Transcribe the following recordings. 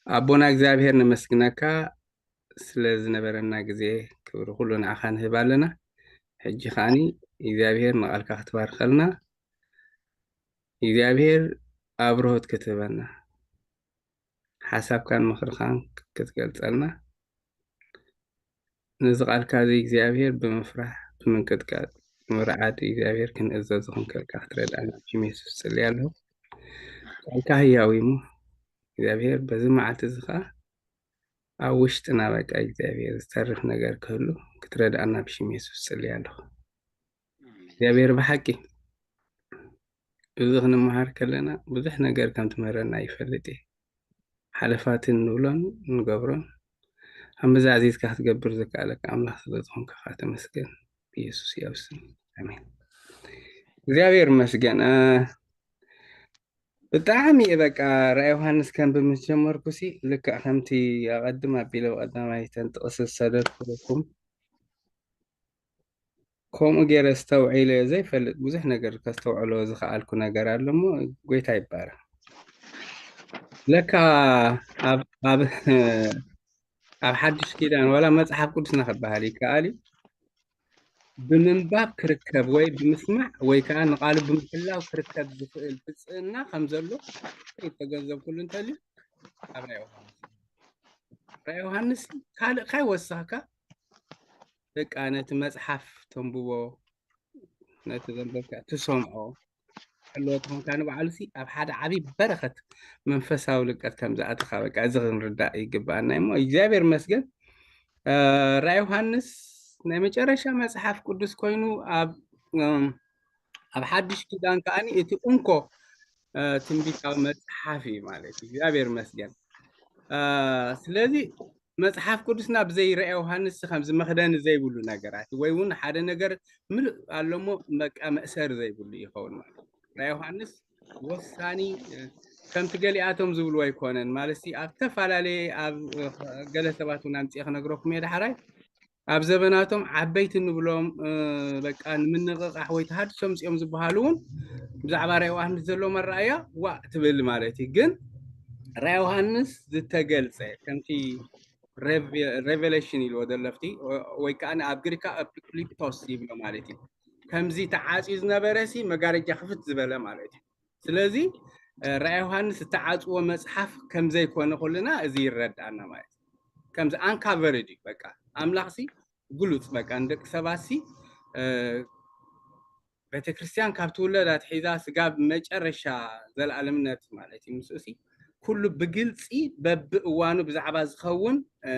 ኣቦና እግዚኣብሔር ነመስግነካ ስለ ዝነበረና ግዜ፣ ክብሪ ኩሉ ንዓኻ ንህብ ኣለና። ሕጂ ከዓኒ እግዚኣብሔር ንቓልካ ክትባርከልና፣ እግዚኣብሔር ኣብርሆት ክትህበና፣ ሓሳብካን ምኽርኻን ክትገልጸልና፣ ነዚ ቃልካ እዚ እግዚኣብሔር ብምፍራሕ ብምንቅጥቃጥ ምርዓድ እግዚኣብሔር ክንእዘዝ ክንከልካ ክትረድኣና ብሽም የሱስ ጽልይ ኣለኹ። ቃልካ ህያው እሞ እግዚኣብሔር በዚ መዓልቲ እዚ ከዓ ኣብ ውሽጥና በቃ እግዚኣብሔር ዝተርፍ ነገር ክህሉ ክትረድኣና ብሽም የሱስ ጽልይ ኣለኹ። እግዚኣብሔር ብሓቂ እዚ ክንመሃር ከለና ብዙሕ ነገር ከም ትምህረና ይፈልጥ እየ። ሓለፋትን ንብሎን ንገብሮን ኣብ መዛዕዚዝካ ክትገብር ዝከኣለካ ኣምላኽ ስለ ዝኾንካ ከዓ ተመስገን። ብየሱስ ያው ስም ኣሜን። እግዚኣብሔር ይመስገን። እ፣ ብጣዕሚ እየ በቃ ራእይ ዮሃንስ ከም ብምጀመርኩ ሲ ልክዕ ከምቲ ኣቐድም ኣቢለ ቀዳማይ ተንጥቕስ ዝሰደድኩልኩም ከምኡ ገይረ ኣስተውዒለ ዘይፈልጥ ብዙሕ ነገር ከስተውዕሎ ዝኸኣልኩ ነገር ኣሎ እሞ ጎይታ ይባረክ። ለካ ኣብ ኣብ ኣብ ሓድሽ ኪዳን ዋላ መጽሓፍ ቅዱስና ክበሃል ይከኣል እዩ። ብምንባብ ክርከብ ወይ ብምስማዕ ወይ ከዓ ንቃሉ ብምሕላው ክርከብ ዝኽእል ብፅእና ከም ዘሎ ይተገንዘብኩሉ እንተልዩ ኣብ ራእይ ዮሃንስ። ራእይ ዮሃንስ ካልእ ካይ ወሰኽካ በቃ ነቲ መጽሓፍ ተንብቦ፣ ነቲ ዘንበብካ ትሰምዖ፣ ሕልወት ኾንካ ንባዕሉ ሲ ኣብ ሓደ ዓብዪ በረኸት መንፈሳዊ ልቀት ከም ዝኣተኻ በቃ እዚ ክንርዳእ ይግብኣና እሞ እግዚኣብሔር መስገን። እ፣ ራእይ ዮሃንስ ናይ መጨረሻ መጽሓፍ ቅዱስ ኮይኑ ኣብ እም፣ ኣብ ሓድሽ ኪዳን ከዓኒ እቲ እንኮ እ፣ ትንቢታዊ መጽሓፍ እዩ ማለት እዩ። እግዚኣብሔር መስገን። እ፣ ስለዚ መጽሓፍ ቅዱስና ብዘይ ራእይ ዮሃንስ ከምዚ መኽደኒ ዘይብሉ ነገራት ወይ እውን ሓደ ነገር ምሉእ ኣሎ እሞ በቃ መእሰሪ ዘይብሉ ይኸውን ማለት እዩ። ራእይ ዮሃንስ ወሳኒ እ፣ ከምቲ ገሊኣቶም ዝብሉ ኣይኮነን ማለት እዩ። ኣብ ተፈላለየ ኣብ እ፣ ገለ ሰባት እውን ኣምፅኤ ክነግረኩም እየ ዳሕራይ ኣብ ዘበናቶም ዓበይቲ እንብሎም እ፣ በቃ ንምንቕቓሕ ወይ ተሃድሶ ኣምፅኦም ዝበሃሉ እውን ብዛዕባ ራእይ ዮሃንስ ዘለዎም ኣረኣእያ ዋእ ትብል ማለት እዩ። ግን ራእይ ዮሃንስ ዝተገልፀ ከምቲ ሬቨ- ሬቨሌሽን ኢልዎ ዘለፍቲ ወይ ከዓ ኣብ ግሪካ ኤፒክሊፕቶስ ይብሎ ማለት እዩ። ከምዚ ተዓፅዩ ዝነበረ ሲ መጋረጃ ክፍት ዝበለ ማለት እዩ። ስለዚ እ፣ ራእይ ዮሃንስ ዝተዓፅዎ መፅሓፍ ከምዘይኮነ ኩልና እዚ ይረዳእና ማለት እዩ። ከምዚ ኣንካቨርድ እዩ በቃ ኣምላኽ ሲ ግሉፅ በቃ ንደቂ ሰባት ሲ እ፣ ቤተክርስትያን ካብ ትውለድ ኣትሒዛ ስጋብ መጨረሻ ዘለኣለምነት ማለት እዩ ምስኡ ሲ ኩሉ ብግልፂ በብእዋኑ ብዛዕባ ዝኸውን እ፣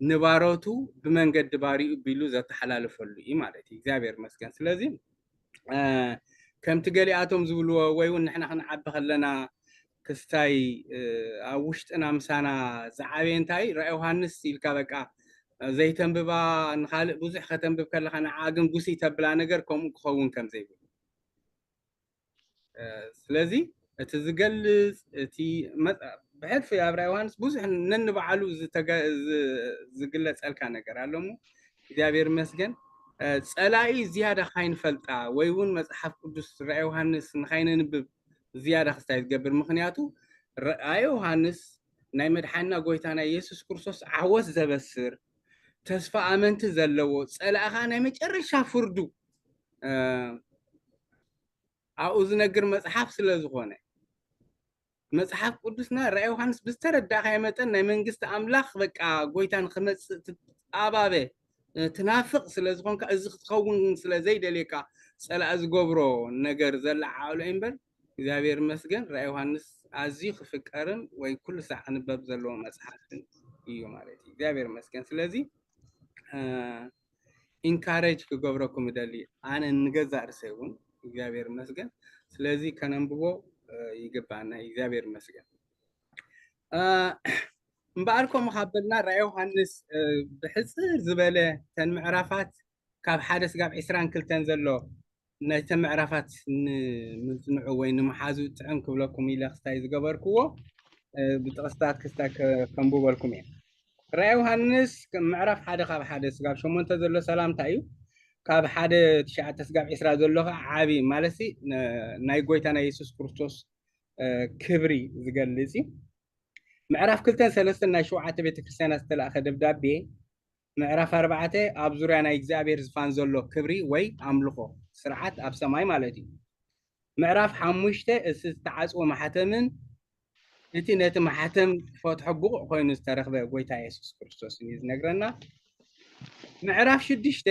ንባሮቱ ብመንገዲ ባሪኡ ቢሉ ዘተሓላልፈሉ እዩ ማለት እዩ። እግዚኣብሔር መስገን። ስለዚ እ፣ ከምቲ ገሊኣቶም ዝብልዎ ወይ እውን ንሕና ክንዓቢ ከለና ክስታይ እ፣ ኣብ ውሽጥና ምሳና ዝዓበየ እንታይ ራእይ ዮሃንስ ኢልካ በቃ ዘይተንብባ ንኻልእ ብዙሕ ከተንብብ ከለኻ ንዓ ግን ጉስይ ተብላ ነገር ከምኡ ክኸውን ከም ዘይብሉ እ፣ ስለዚ እቲ ዝገልጽ እቲ መ- ብሕልፊ ኣብ ራእይ ዮሃንስ ብዙሕ ነንባዕሉ ዝተገ- ዝ- ዝግለጸልካ ነገር ኣሎ እሞ እግዚኣብሔር ይመስገን እ፣ ጸላኢ ዝያዳ ካይንፈልጣ ወይ እውን መጽሓፍ ቅዱስ ራእይ ዮሃንስ ንካይነንብብ ዝያዳ ክስታይ ዝገብር ምክንያቱ ራእይ ዮሃንስ ናይ መድሓንና ጎይታና የሱስ ክርስቶስ ዓወት ዘበስር ተስፋ ኣመንቲ ዘለዎ ጸላእኻ ናይ መጨረሻ ፍርዱ እ፣ ኣብኡ ዝነግር መጽሓፍ ስለ ዝኾነ መጽሓፍ ቅዱስና ራእይ ዮሃንስ ብዝተረዳእካዮ መጠን ናይ መንግስቲ ኣምላኽ በቃ ጎይታ ንክመፅእ ትጣባበ እ፣ ትናፍቕ ስለ ዝኾንካ እዚ ክትኸውን ስለ ዘይደልየካ ጸላእ ዝገብሮ ነገር ዘለዓዕሎ እዩ እምበር እግዚኣብሔር መስገን ራእይ ዮሃንስ ኣዝዩ ክፍቀርን ወይ ኩሉ ሳዕ ክንበብ ዘለዎ መጽሓፍን እዩ ማለት እዩ እግዚኣብሔር መስገን ስለዚ እ፣ ኢንካሬጅ ክገብረኩም እደሊ ኣነ ንገዛእ ርእሰይ እውን እግዚኣብሔር ይመስገን ስለዚ ከነንብቦ እ፣ ይግባኣና እዩ እግዚኣብሔር ይመስገን እ፣ እምበኣር ከምኡ ካብ በልና ራእይ ዮሃንስ እ፣ ብሕፅር ዝበለ ተን ምዕራፋት ካብ ሓደ ስጋብ ዕስራን ክልተን ዘሎ ነተ ምዕራፋት ንምፅንዑ ወይ ንምሓዙ ጥዕም ክብለኩም ኢለ ክስታይ ዝገበርክዎ እ፣ ብጥቕስታት ክስታይ ከ- ከንብበልኩም እየ ራእይ ዮሃንስ ከም ምዕራፍ ሓደ ካብ ሓደ ስጋብ ሸሞንተ ዘሎ ሰላምታ እዩ ካብ ሓደ ትሽዓተ ስጋብ ዕስራ ዘሎ ከዓ ዓብዪ ማለት ሲ ነ- ናይ ጎይታ ናይ የሱስ ክርስቶስ እ፣ ክብሪ ዝገልፅ እዩ ምዕራፍ ክልተን ሰለስተን ናይ ሸውዓተ ቤተክርስትያናት ዝተላእኸ ደብዳቤ። ምዕራፍ ኣርባዕተ ኣብ ዙርያ ናይ እግዚኣብሔር ዝፋን ዘሎ ክብሪ ወይ ኣምልኾ ስርዓት ኣብ ሰማይ ማለት እዩ። ምዕራፍ ሓሙሽተ እቲ ዝተዓጽወ ማሕተምን እቲ ነቲ ማሕተም ፈትሖ ብቑዕ ኮይኑ ዝተረኽበ ጎይታ የሱስ ክርስቶስን እዩ ዝነግረና። ምዕራፍ ሽዱሽተ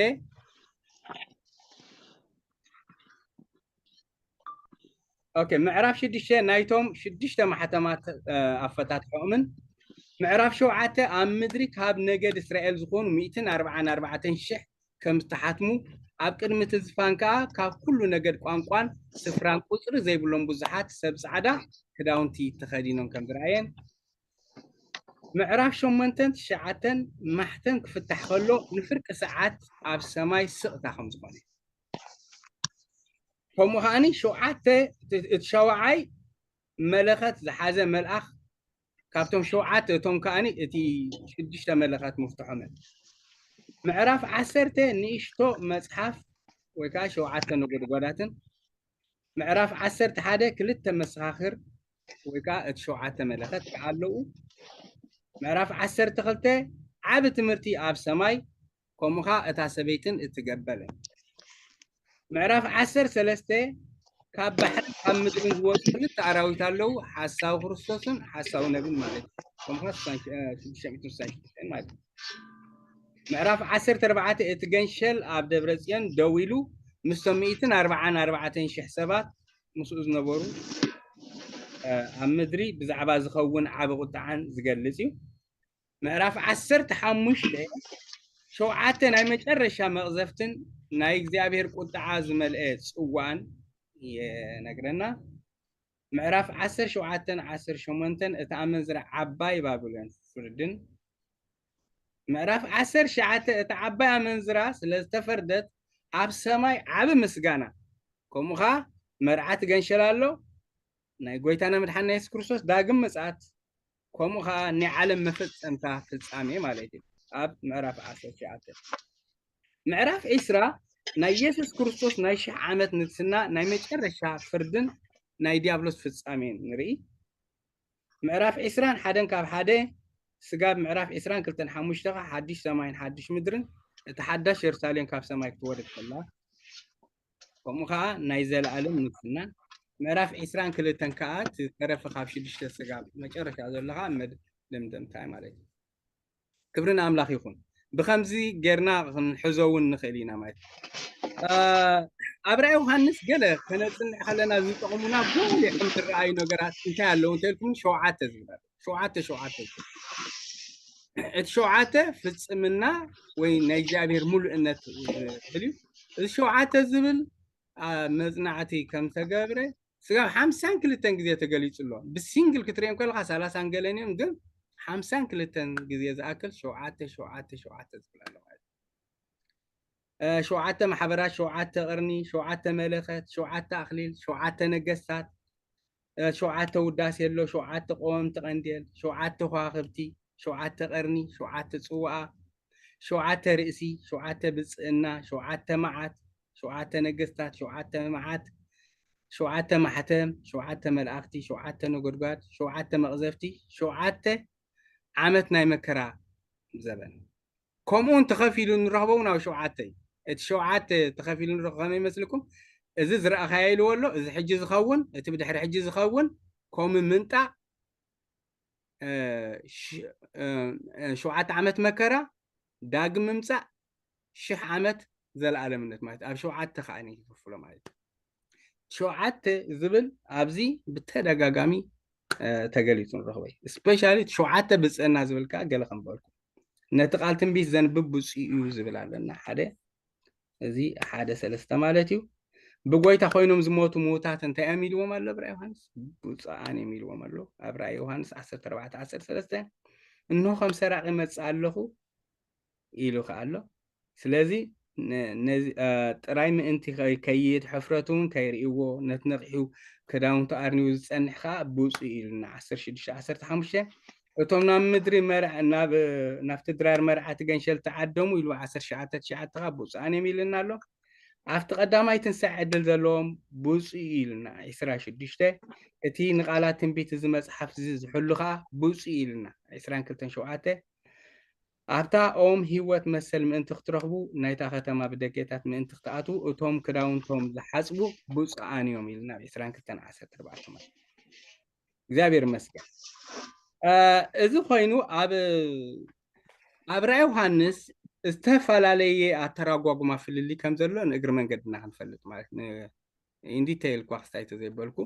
ኦኬ፣ ምዕራፍ ሽዱሽተ ናይቶም ሽዱሽተ ማሕተማት ኣፈታትሖምን ምዕራፍ ሸውዓተ ኣብ ምድሪ ካብ ነገድ እስራኤል ዝኾኑ ሚእትን ኣርባዓን ኣርባዕተን ሽሕ ከም ዝተሓትሙ ኣብ ቅድሚ እቲ ዝፋን ከኣ ካብ ኩሉ ነገድ ቋንቋን ስፍራን ቁጽሪ ዘይብሎም ብዙሓት ሰብ ጻዕዳ ክዳውንቲ ተኸዲኖም ከም ዝረኣየን ምዕራፍ ሸሞንተን ትሽዓተን ማሕተም ክፍታሕ ከሎ ንፍርቂ ሰዓት ኣብ ሰማይ ስቕታ ከም ዝኾነ ከምኡ ከዓኒ ሸውዓተ እቲ ሸውዓይ መለኸት ዝሓዘ መልኣኽ ካብቶም ሸውዓተ እቶም ከዓኒ እቲ ሽዱሽተ መለኸት ምፍትሖምን ምዕራፍ ዓሰርተ ንእሽቶ መጽሓፍ ወይ ከዓ ሸውዓተ ነጎድጓዳትን ምዕራፍ ዓሰርተ ሓደ ክልተ መሰኻኽር ወይ ከዓ እቲ ሸውዓተ መለኸት ከዓ ኣለዉ። ምዕራፍ ዓሰርተ ክልተ ዓቢ ትምህርቲ ኣብ ሰማይ ከምኡ ከዓ እታ ሰበይትን እትገበለ ምዕራፍ ዓሰርተ ሰለስተ ካብ ባሕርን ካብ ምድርን ዝወፁ ክልተ ኣራዊት ኣለዉ፣ ሓሳዊ ክርስቶስን ሓሳዊ ነብን ማለት እዩ። ከምኡ ከዓ ሽዱሽተ ሚእትን ስሳን ሽዱሽተን ማለት እዩ። ምዕራፍ ዓሰርተ ኣርባዕተ እቲ ገንሸል ኣብ ደብረ ጽዮን ደው ኢሉ ምስቶም ሚእትን ኣርባዓን ኣርባዕተን ሽሕ ሰባት ምስኡ ዝነበሩ ኣብ ምድሪ ብዛዕባ ዝኸውን ዓቢ ቁጥዓን ዝገልጽ እዩ። ምዕራፍ ዓሰርተ ሓሙሽተ ሸውዓተ ናይ መጨረሻ መቕዘፍትን ናይ እግዚኣብሔር ቁጥዓ ዝመልአ ጽዋን ይነግረና። ምዕራፍ ዓሰርተ ሸውዓተን ዓሰርተ ሸሞንተን እታ ኣመንዝራ ዓባይ ባቢሎን ፍርድን ምዕራፍ ዓሰርተ ትሽዓተ እታ ዓባይ ኣመንዝራ ስለ ዝተፈርደት ኣብ ሰማይ ዓቢ ምስጋና ከምኡ ኸዓ መርዓቲ ገንሸል ኣሎ ናይ ጎይታና መድሓና የሱስ ክርስቶስ ዳግም ምጽኣት ከምኡ ኸዓ ናይ ዓለም መፈጸምታ ፍጻሜ ማለት እዩ ኣብ ምዕራፍ ዓሰርተ ትሽዓተ ምዕራፍ ዒስራ ናይ የሱስ ክርስቶስ ናይ ሽሕ ዓመት ንግስና ናይ መጨረሻ ፍርድን ናይ ዲያብሎስ ፍጻሜን ንርኢ ምዕራፍ ዒስራን ሓደን ካብ ሓደ ስጋብ ምዕራፍ ዒስራን ክልተን ሓሙሽተ ከዓ ሓድሽ ሰማይን ሓድሽ ምድርን እቲ ሓዳሽ የሩሳሌም ካብ ሰማይ ክትወርድ ከላ ከምኡ ከዓ ናይ ዘለኣለም ንግስና ምዕራፍ ዒስራን ክልተን ከዓ ዝተረፈ ካብ ሽዱሽተ ስጋብ መጨረሻ ዘሎ ከዓ መደምደምታ ማለት እዩ ክብሪ ንኣምላኽ ይኹን ብከምዚ ጌርና ክንሕዞ እውን ንኽእል ኢና ማለት ኣብ ራእይ ዮሃንስ ገለ ከነፅንዕ ከለና ዝጠቕሙና ጎሊሖም ዝረኣዩ ነገራት እንታይ ኣለዉ እንተልኩም ሸውዓተ ዝብል ሸውዓተ ሸውዓተ እቲ ሸውዓተ ፍፅምና ወይ ናይ እግዚኣብሔር ሙሉእነት ዝብል እዩ እዚ ሸውዓተ ዝብል መፅናዕቲ ከም ተገብረ ስጋብ ሓምሳን ክልተን ግዜ ተገሊፁ ኣሎ ብሲንግል ክትሪኦም ከለካ ሰላሳን ገለን እዮም ግን ሓምሳን ክልተን ግዜ ዝኣክል ሸውዓተ ሸውዓተ ሸውዓተ ዝብል ኣሎ ማለት ሸውዓተ ማሕበራት ሸውዓተ ቅርኒ ሸውዓተ መለኸት ሸውዓተ ኣክሊል ሸውዓተ ነገስታት ሸውዓተ ውዳሴ ኣሎ ሸውዓተ ቆወምቲ ቀንዴል ሸውዓተ ከዋክብቲ ሸውዓተ ቀርኒ ሸውዓተ ፅዋኣ ሸውዓተ ርእሲ ሸውዓተ ብፅእና ሸውዓተ መዓት ሸውዓተ ነገስታት ሸውዓተ መዓት ሸውዓተ ማሕተም ሸውዓተ መላእክቲ ሸውዓተ ነጎድጓድ ሸውዓተ መቕዘፍቲ ሸውዓተ ዓመት ናይ መከራ ዘበን ከምኡውን ተኸፊሉ ንረኽቦ እውን ኣብ ሸውዓተ እዩ እቲ ሸውዓተ ተኸፊሉ ንረኽቦ ከመይ ይመስልኩም እዚ ዝረእኻዮ ኢልዎ ኣሎ እዚ ሕጂ ዝኸውን እቲ ብድሕሪ ሕጂ ዝኸውን ከምኡ ምምጣእ ሸውዓተ ዓመት መከራ ዳግም ምምፃእ ሽሕ ዓመት ዘለኣለምነት ማለት ኣብ ሸውዓተ ከዓ ይክፍሎ ማለት ሸውዓተ ዝብል ኣብዚ ብተደጋጋሚ ተገሊፁ ንረኽበ ስፔሻሊ ሸውዓተ ብፅእና ዝብል ከዓ ገለ ከምበልኩ ነቲ ቃል ትንቢት ዘንብብ ብፁዕ እዩ ዝብል ኣለና ሓደ እዚ ሓደ ሰለስተ ማለት እዩ ብጎይታ ኮይኖም ዝሞቱ ምዉታት እንታይ እዮም ኢልዎም ኣሎ ብራ ዮሃንስ ብፁዓን እዮም ኢልዎም ኣሎ ኣብ ራእይ ዮሃንስ ዓሰርተ ኣርባዕተ ዓሰርተ ሰለስተ እንሆ ከም ሰራቂ መጽእ ኣለኹ ኢሉ ከኣ ኣሎ ስለዚ ጥራይ ምእንቲ ከይድ ሕፍረት እውን ከይርእይዎ ነቲ ነቕሑ ክዳውንቱ ኣርኒቡ ዝጸንሕ ከኣ ብፁዕ ኢሉና ዓሰርተ ሽዱሽተ ዓሰርተ ሓሙሽተ እቶም ናብ ምድሪ መርዓ ናብ ናብቲ ድራር መርዓ ትገንሸል ተዓደሙ ኢሉ ዓሰርተ ትሽዓተ ትሽዓተ ከኣ ብፁዓን እዮም ኢልና ኣሎ ኣብቲ ቀዳማይ ትንሳኤ ዕድል ዘለዎም ብፁዕ እዩ ኢልና። ዕስራን ሽዱሽተ፣ እቲ ንቃላት ትንቢት እዚ መጽሓፍ እዚ ዝሕሉ ኸዓ ብፁዕ እዩ ኢልና። ዕስራን ክልተን ሸውዓተ፣ ኣብታ ኦም ህይወት መሰል ምእንቲ ክትረኽቡ ናይታ ከተማ ብደገታት ምእንቲ ክትኣትዉ እቶም ክዳውንቶም ዝሓጽቡ ብፁዓን እዮም ኢልና። ዕስራን ክልተን ዓሰርተ ኣርባዕተ ማለት እግዚኣብሔር ይመስገን። እዚ ኮይኑ ኣብ ኣብ ራእይ ዮሃንስ ዝተፈላለየ ኣተራጓጉማ ፍልልይ ከም ዘሎ ንእግሪ መንገድና ክንፈልጥ ማለት ኢንዲቴይል እኳ ክስታይ ተዘይበልኩ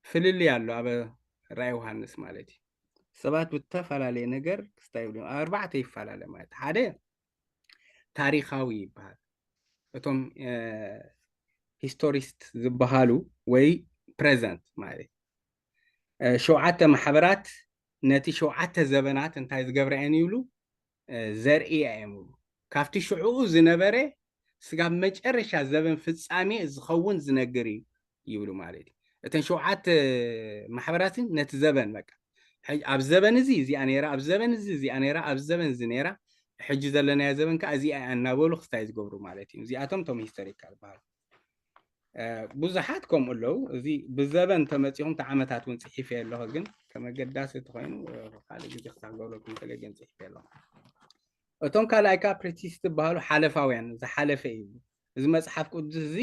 ፍልልይ ኣሎ ኣብ ራእይ ዮሃንስ ማለት እዩ። ሰባት ብዝተፈላለየ ነገር ክስታይ ይብሉ። ኣርባዕተ ይፈላለ ማለት ሓደ ታሪኻዊ ይበሃል። እቶም ሂስቶሪስት ዝበሃሉ ወይ ፕሬዘንት ማለት ሸውዓተ ማሕበራት ነቲ ሸውዓተ ዘበናት እንታይ ዝገብራ እየን ይብሉ? ዘርእያ እዮም ይብሉ። ካብቲ ሽዕኡ ዝነበረ ስጋብ መጨረሻ ዘበን ፍጻሜ ዝኸውን ዝነግር እዩ ይብሉ ማለት እዩ። እተን ሸውዓተ ማሕበራትን ነቲ ዘበን በቃ ኣብ ዘበን እዚ እዚኣ ነይራ፣ ኣብ ዘበን እዚ እዚኣ ነይራ፣ ኣብ ዘበን እዚ ነይራ፣ ሕጂ ዘለናዮ ዘበን ከዓ እዚኣ እያ እናበሉ ክስታይ ዝገብሩ ማለት እዩ። እዚኣቶም እቶም ሂስቶሪካል በሃሉ። ብዙሓት ከምኡ ኣለዉ። እዚ ብዘበን ተመፂኹም እቲ ዓመታት እውን ፅሒፈ ኣለኹ፣ ግን ከመገዳሲ እቲ ኮይኑ ካልእ ግዜ ክሳብ ገብረኩም ከለ ግን ፅሒፈ ኣለኹ። እቶም ካልኣይ ከዓ ፕሪቲስት ዝበሃሉ ሓለፋውያን ዝሓለፈ እዩ። እዚ መፅሓፍ ቅዱስ እዚ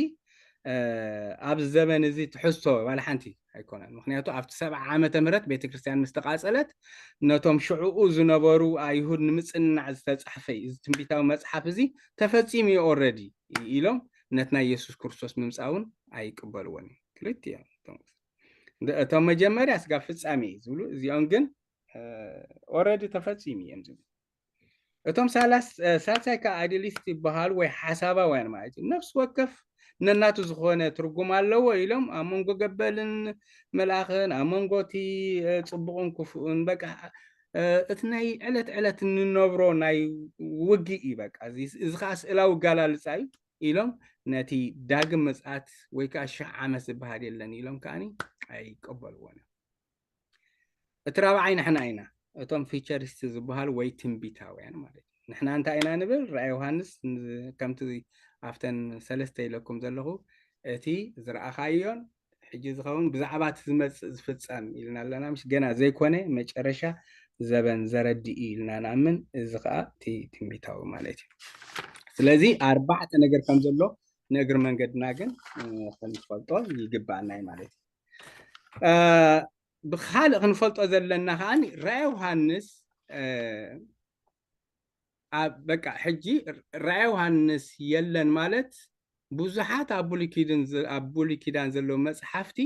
ኣብ ዘበን እዚ ትሕዝቶ ዋላ ሓንቲ ኣይኮነን። ምክንያቱ ኣብቲ ሰብዓ ዓመተ ምህረት ቤተክርስትያን ምስ ተቃፀለት ነቶም ሽዕኡ ዝነበሩ ኣይሁድ ንምፅንናዕ ዝተፃሕፈ እዩ። እዚ ትንቢታዊ መፅሓፍ እዚ ተፈፂሙ እዩ ኦረዲ ኢሎም ነቲ ናይ የሱስ ክርስቶስ ምምፃእ እውን ኣይቅበልዎን እዮም። ክልቲኦም እቶም መጀመርያ ስጋብ ፍጻሜ እዩ ዝብሉ፣ እዚኦም ግን ኦረዲ ተፈፂሙ እዮም ዝብሉ። እቶም ሳልሳይ ከዓ ኣዲሊስት ይበሃሉ ወይ ሓሳባውያን ማለት እዩ። ነፍሲ ወከፍ ነናቱ ዝኾነ ትርጉም ኣለዎ ኢሎም ኣብ መንጎ ገበልን መልኣኽን ኣብ መንጎ እቲ ፅቡቕን ክፉእን በቃ እቲ ናይ ዕለት ዕለት እንነብሮ ናይ ውግእ እዩ። በቃ እዚ ከዓ ስእላዊ ኣገላልፃ እዩ ኢሎም ነቲ ዳግም ምፅኣት ወይ ከዓ ሽሕ ዓመት ዝበሃል የለን ኢሎም ከዓኒ ኣይቀበልዎን እዮም። እቲ ራብዓይ ንሕና ኢና፣ እቶም ፊቸሪስት ዝበሃሉ ወይ ትንቢታውያን ማለት እዩ። ንሕና እንታይ ኢና ንብል? ራእይ ዮሃንስ ከምቲ ኣብተን ሰለስተ ኢለኩም ዘለኹ እቲ ዝረኣኻዮን ሕጂ ዝኸውን ብዛዕባ እቲ ዝመፅእ ዝፍፀም ኢልና ኣለና። ምሽ ገና ዘይኮነ መጨረሻ ዘበን ዘረድእ እዩ ኢልና ንኣምን። እዚ ከዓ እቲ ትንቢታዊ ማለት እዩ። ስለዚ ኣርባዕተ ነገር ከም ዘሎ ንእግሪ መንገድና ግን ክንፈልጦ ይግባኣና እዩ ማለት እዩ። ብካልእ ክንፈልጦ ዘለና ከዓ ራእይ ዮሃንስ በቃ ሕጂ ራእይ ዮሃንስ የለን ማለት ብዙሓት ኣብ ብሉይ ኪዳን ዘለዉ መፅሓፍቲ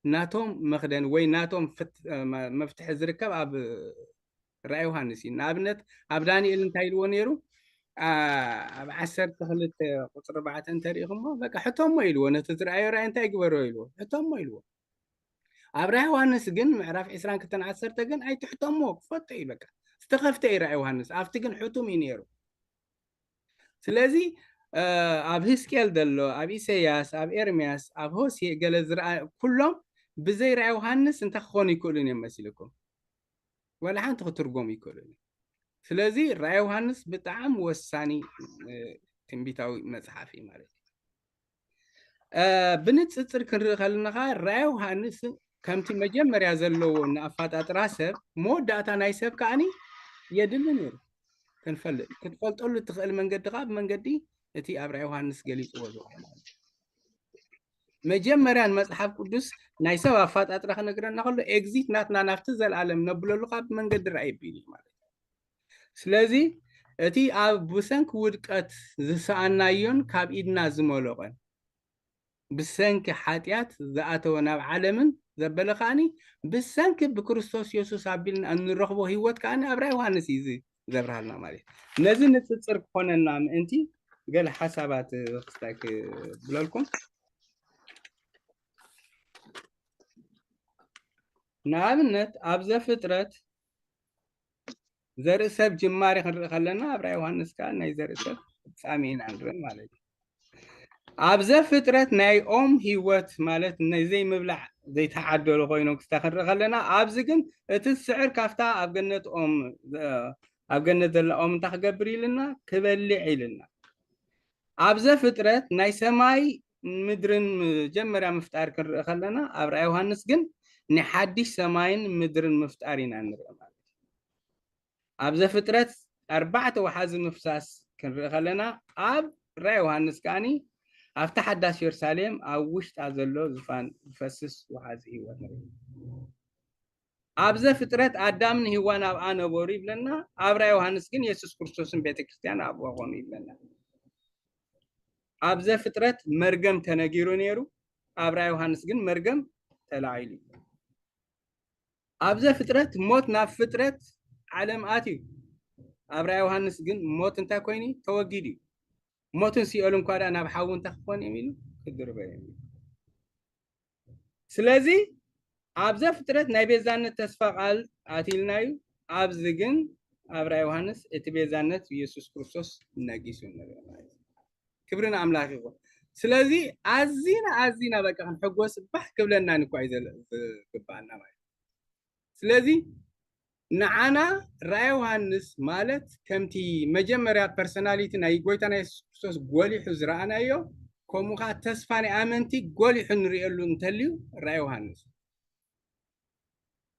ናቶም መክደን ወይ ናቶም መፍትሒ ዝርከብ ኣብ ራእይ ዮሃንስ እዩ። ንኣብነት ኣብ ዳንኤል እንታይ ኢልዎ ነይሩ? ኣብ ዓሰርተ ክልተ ቁፅሪ ኣርባዕተ እንተሪኢኹሞ በቃ ሕቶሞ ኢልዎ፣ ነቲ ዝረኣዮ ራእይ እንታይ ግበሮ ኢልዎ፣ ሕቶሞ ኢልዎ። ኣብ ራእይ ዮሃንስ ግን ምዕራፍ ዕስራን ክልተን ዓሰርተ ግን ኣይትሕተሞ ክፈቶ እዩ በቃ ዝተኸፍተ እዩ ራእይ ዮሃንስ፣ ኣብቲ ግን ሕቱም እዩ ነይሩ። ስለዚ ኣብ ህዝቅኤል ዘሎ ኣብ ኢሰያስ ኣብ ኤርምያስ ኣብ ሆሴ ገለ ዝረኣ ኩሎም ብዘይ ራእይ ዮሃንስ እንታይ ክኾኑ ይክእሉን እዮም መሲልኩም? ዋላ ሓንቲ ክትርጎም ይክእሉን እዮም። ስለዚ ራእይ ዮሃንስ ብጣዕሚ ወሳኒ ትንቢታዊ መፅሓፍ እዩ ማለት እዩ። ብንፅፅር ክንርኢ ከለና ከዓ ራእይ ዮሃንስ ከምቲ መጀመርያ ዘለዎ ንኣፋጣጥራ ሰብ መወዳእታ ናይ ሰብ ከዓኒ የድሊ ነይሩ ክንፈልጥ ክትፈልጠሉ እትኽእል መንገዲ ከዓ ብመንገዲ እቲ ኣብ ራእይ ዮሃንስ ገሊፅዎ ዝውዕል ማለት እዩ። መጀመርያ ንመፅሓፍ ቅዱስ ናይ ሰብ ኣፋጣጥራ ክነግረና ከሎ ኤግዚት ናትና ናብቲ ዘለኣለም ነብለሉ ካብ መንገዲ ራእይ ኣቢሉ እዩ ማለት እዩ። ስለዚ እቲ ኣብ ብሰንኪ ውድቀት ዝሰኣናዮን ካብ ኢድና ዝመለቐን ብሰንኪ ሓጢኣት ዝኣተወ ናብ ዓለምን ዘበለ ከዓኒ ብሰንኪ ብክርስቶስ የሱስ ኣቢልና እንረኽቦ ህይወት ከዓኒ ኣብ ራእይ ዮሃንስ እዩ ዘብርሃልና ማለት እዩ። ነዚ ንፅፅር ክኾነና ምእንቲ ገለ ሓሳባት ክስታይ ክብለልኩም። ንኣብነት ኣብ ዘፍጥረት ዘርኢ ሰብ ጅማሬ ክንርኢ ከለና ኣብ ራእይ ዮሃንስ ከዓ ናይ ዘርኢ ሰብ ፍጻሜ ኢና ንርኢ ማለት እዩ። ኣብ ዘፍጥረት ናይ ኦም ህይወት ማለት ናይ ዘይምብላዕ ዘይተዓደሉ ኮይኖም ክስታ ክንርኢ ከለና ኣብዚ ግን እቲ ዝስዕር ካብታ ኣብ ገነት ኦም ኣብ ገነት ዘላ ኦም እንታይ ክገብር ኢልና ክበልዕ ኢልና ኣብ ዘፍጥረት ናይ ሰማይ ምድርን መጀመርያ ምፍጣር ክንርኢ ከለና፣ ኣብ ራእይ ዮሃንስ ግን ናይ ሓድሽ ሰማይን ምድርን ምፍጣር ኢና ንርኢ ማለት እዩ። ኣብ ዘፍጥረት ኣርባዕተ ወሓዚ ምፍሳስ ክንርኢ ከለና፣ ኣብ ራእይ ዮሃንስ ከኣኒ ኣብታ ሓዳስ የሩሳሌም ኣብ ውሽጣ ዘሎ ዙፋን ዝፈስስ ወሓዚ ህይወት ንርኢ። ኣብ ዘፍጥረት ኣዳምን ሄዋን ኣብኣ ነበሩ ይብለና። ኣብ ራእይ ዮሃንስ ግን የሱስ ክርስቶስን ቤተ ክርስቲያን ኣብኣ ኮኑ ይብለና። ኣብ ዘፍጥረት መርገም ተነጊሩ ነይሩ፣ ኣብ ራእይ ዮሃንስ ግን መርገም ተላዒሉ እዩ። ኣብ ዘፍጥረት ሞት ናብ ፍጥረት ዓለም ኣትዩ፣ ኣብ ራእይ ዮሃንስ ግን ሞት እንታይ ኮይኑ? ተወጊዱ እዩ። ሞትን ሲኦል እንኳ ደኣ ናብ ሓዊ እንታይ ክኾን እዮም ኢሉ ክድርበ እዮም። ስለዚ ኣብ ዘፍጥረት ናይ ቤዛነት ተስፋ ቃል ኣትልናዩ፣ ኣብዚ ግን ኣብ ራእይ ዮሃንስ እቲ ቤዛነት ኢየሱስ ክርስቶስ ነጊሱ ንርኢ ማለት እዩ። ክብሪ ንኣምላኽ ይኹን። ስለዚ ኣዚና ኣዚና በቃ ክንሕጎስ ባህ ክብለና እኳ እዩ ዘለ- ዝግባኣና ማለት እዩ። ስለዚ ንዓና ራእይ ዮሃንስ ማለት ከምቲ መጀመርያ ፐርሶናሊቲ ናይ ጎይታና የሱስ ክርስቶስ ጎሊሑ ዝረኣናዮ፣ ከምኡ ከዓ ተስፋ ናይ ኣመንቲ ጎሊሑ ንርእየሉ እንተልዩ ራእይ ዮሃንስ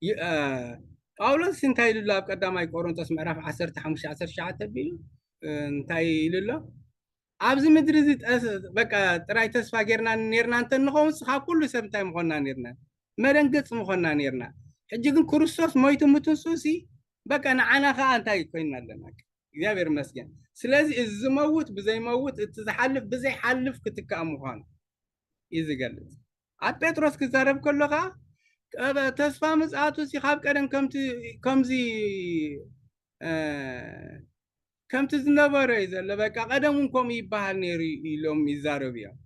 ይ- እ፣ ጳውሎስ እንታይ ኢሉ ኣሎ? ኣብ ቀዳማይ ቆሮንቶስ ምዕራፍ ዓሰርተ ሓሙሽተ ዓሰርተ ትሽዓተ ኣቢሉ እ፣ እንታይ ኢሉ ኣሎ? ኣብዚ ምድሪ እዚ ጠስ- በቃ ጥራይ ተስፋ ጌርና ኔርና እንተ ንኸውን፣ ካብ ኩሉ ሰብ እንታይ ምኾንና ኔርና? መደንገጽ ምኾንና ኔርና። ሕጂ ግን ክርስቶስ ሞይቱ ምትንስኡ ሲ በቃ ንዓና ከዓ እንታይ ኮይንና ኣለና? እግዚኣብሔር ይመስገን። ስለዚ እዚ ዝመውት ብዘይመውት፣ እቲ ዝሓልፍ ብዘይሓልፍ ክትካእ ምዃኑ እዩ ዝገልጽ። ኣብ ጴጥሮስ ክዛረብ ከሎ ከዓ ቀ- ተስፋ ምጽኣቱ ሲ ካብ ቀደም ከምቲ ከምዚ እ፣ ከምቲ ዝነበረ እዩ ዘሎ። በቃ ቀደም እውን ከምኡ ይበሃል ነይሩ ኢሎም ይዛረቡ እዮም።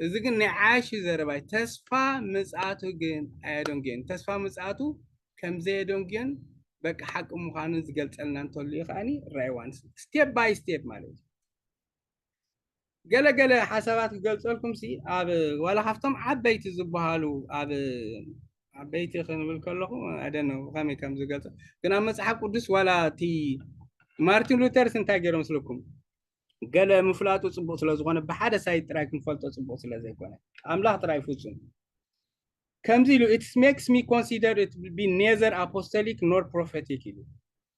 እዚ ግን ናይ ዓያሹ ዘረባ እዩ። ተስፋ ምጽኣቱ ግን ኣየደንጉየን። ተስፋ ምጽኣቱ ከም ዘየደንጉየን በቃ ሓቂ ምዃኑ ዝገልጸልና እንተሎ እዩ ከዓኒ ራእይ ዮሃንስ ስቴፕ ባይ ስቴፕ ማለት እዩ። ገለ ገለ ሓሳባት ክገልጸልኩም ሲ ኣብ ዋላ ካብቶም ዓበይቲ ዝበሃሉ ኣብ ዓበይቲ ክንብል ከለኹ ኣደነ ከመይ ከም ዝገልጸ ግን ኣብ መጽሓፍ ቅዱስ ዋላ እቲ ማርቲን ሉተርስ እንታይ ገይሮም መስለኩም? ገለ ምፍላጡ ጽቡቕ ስለ ዝኾነ ብሓደ ሳይድ ጥራይ ክንፈልጦ ጽቡቕ ስለ ዘይኮነ ኣምላኽ ጥራይ ፍጹም ከምዚ ኢሉ it makes me consider it be neither apostolic nor prophetic ኢሉ።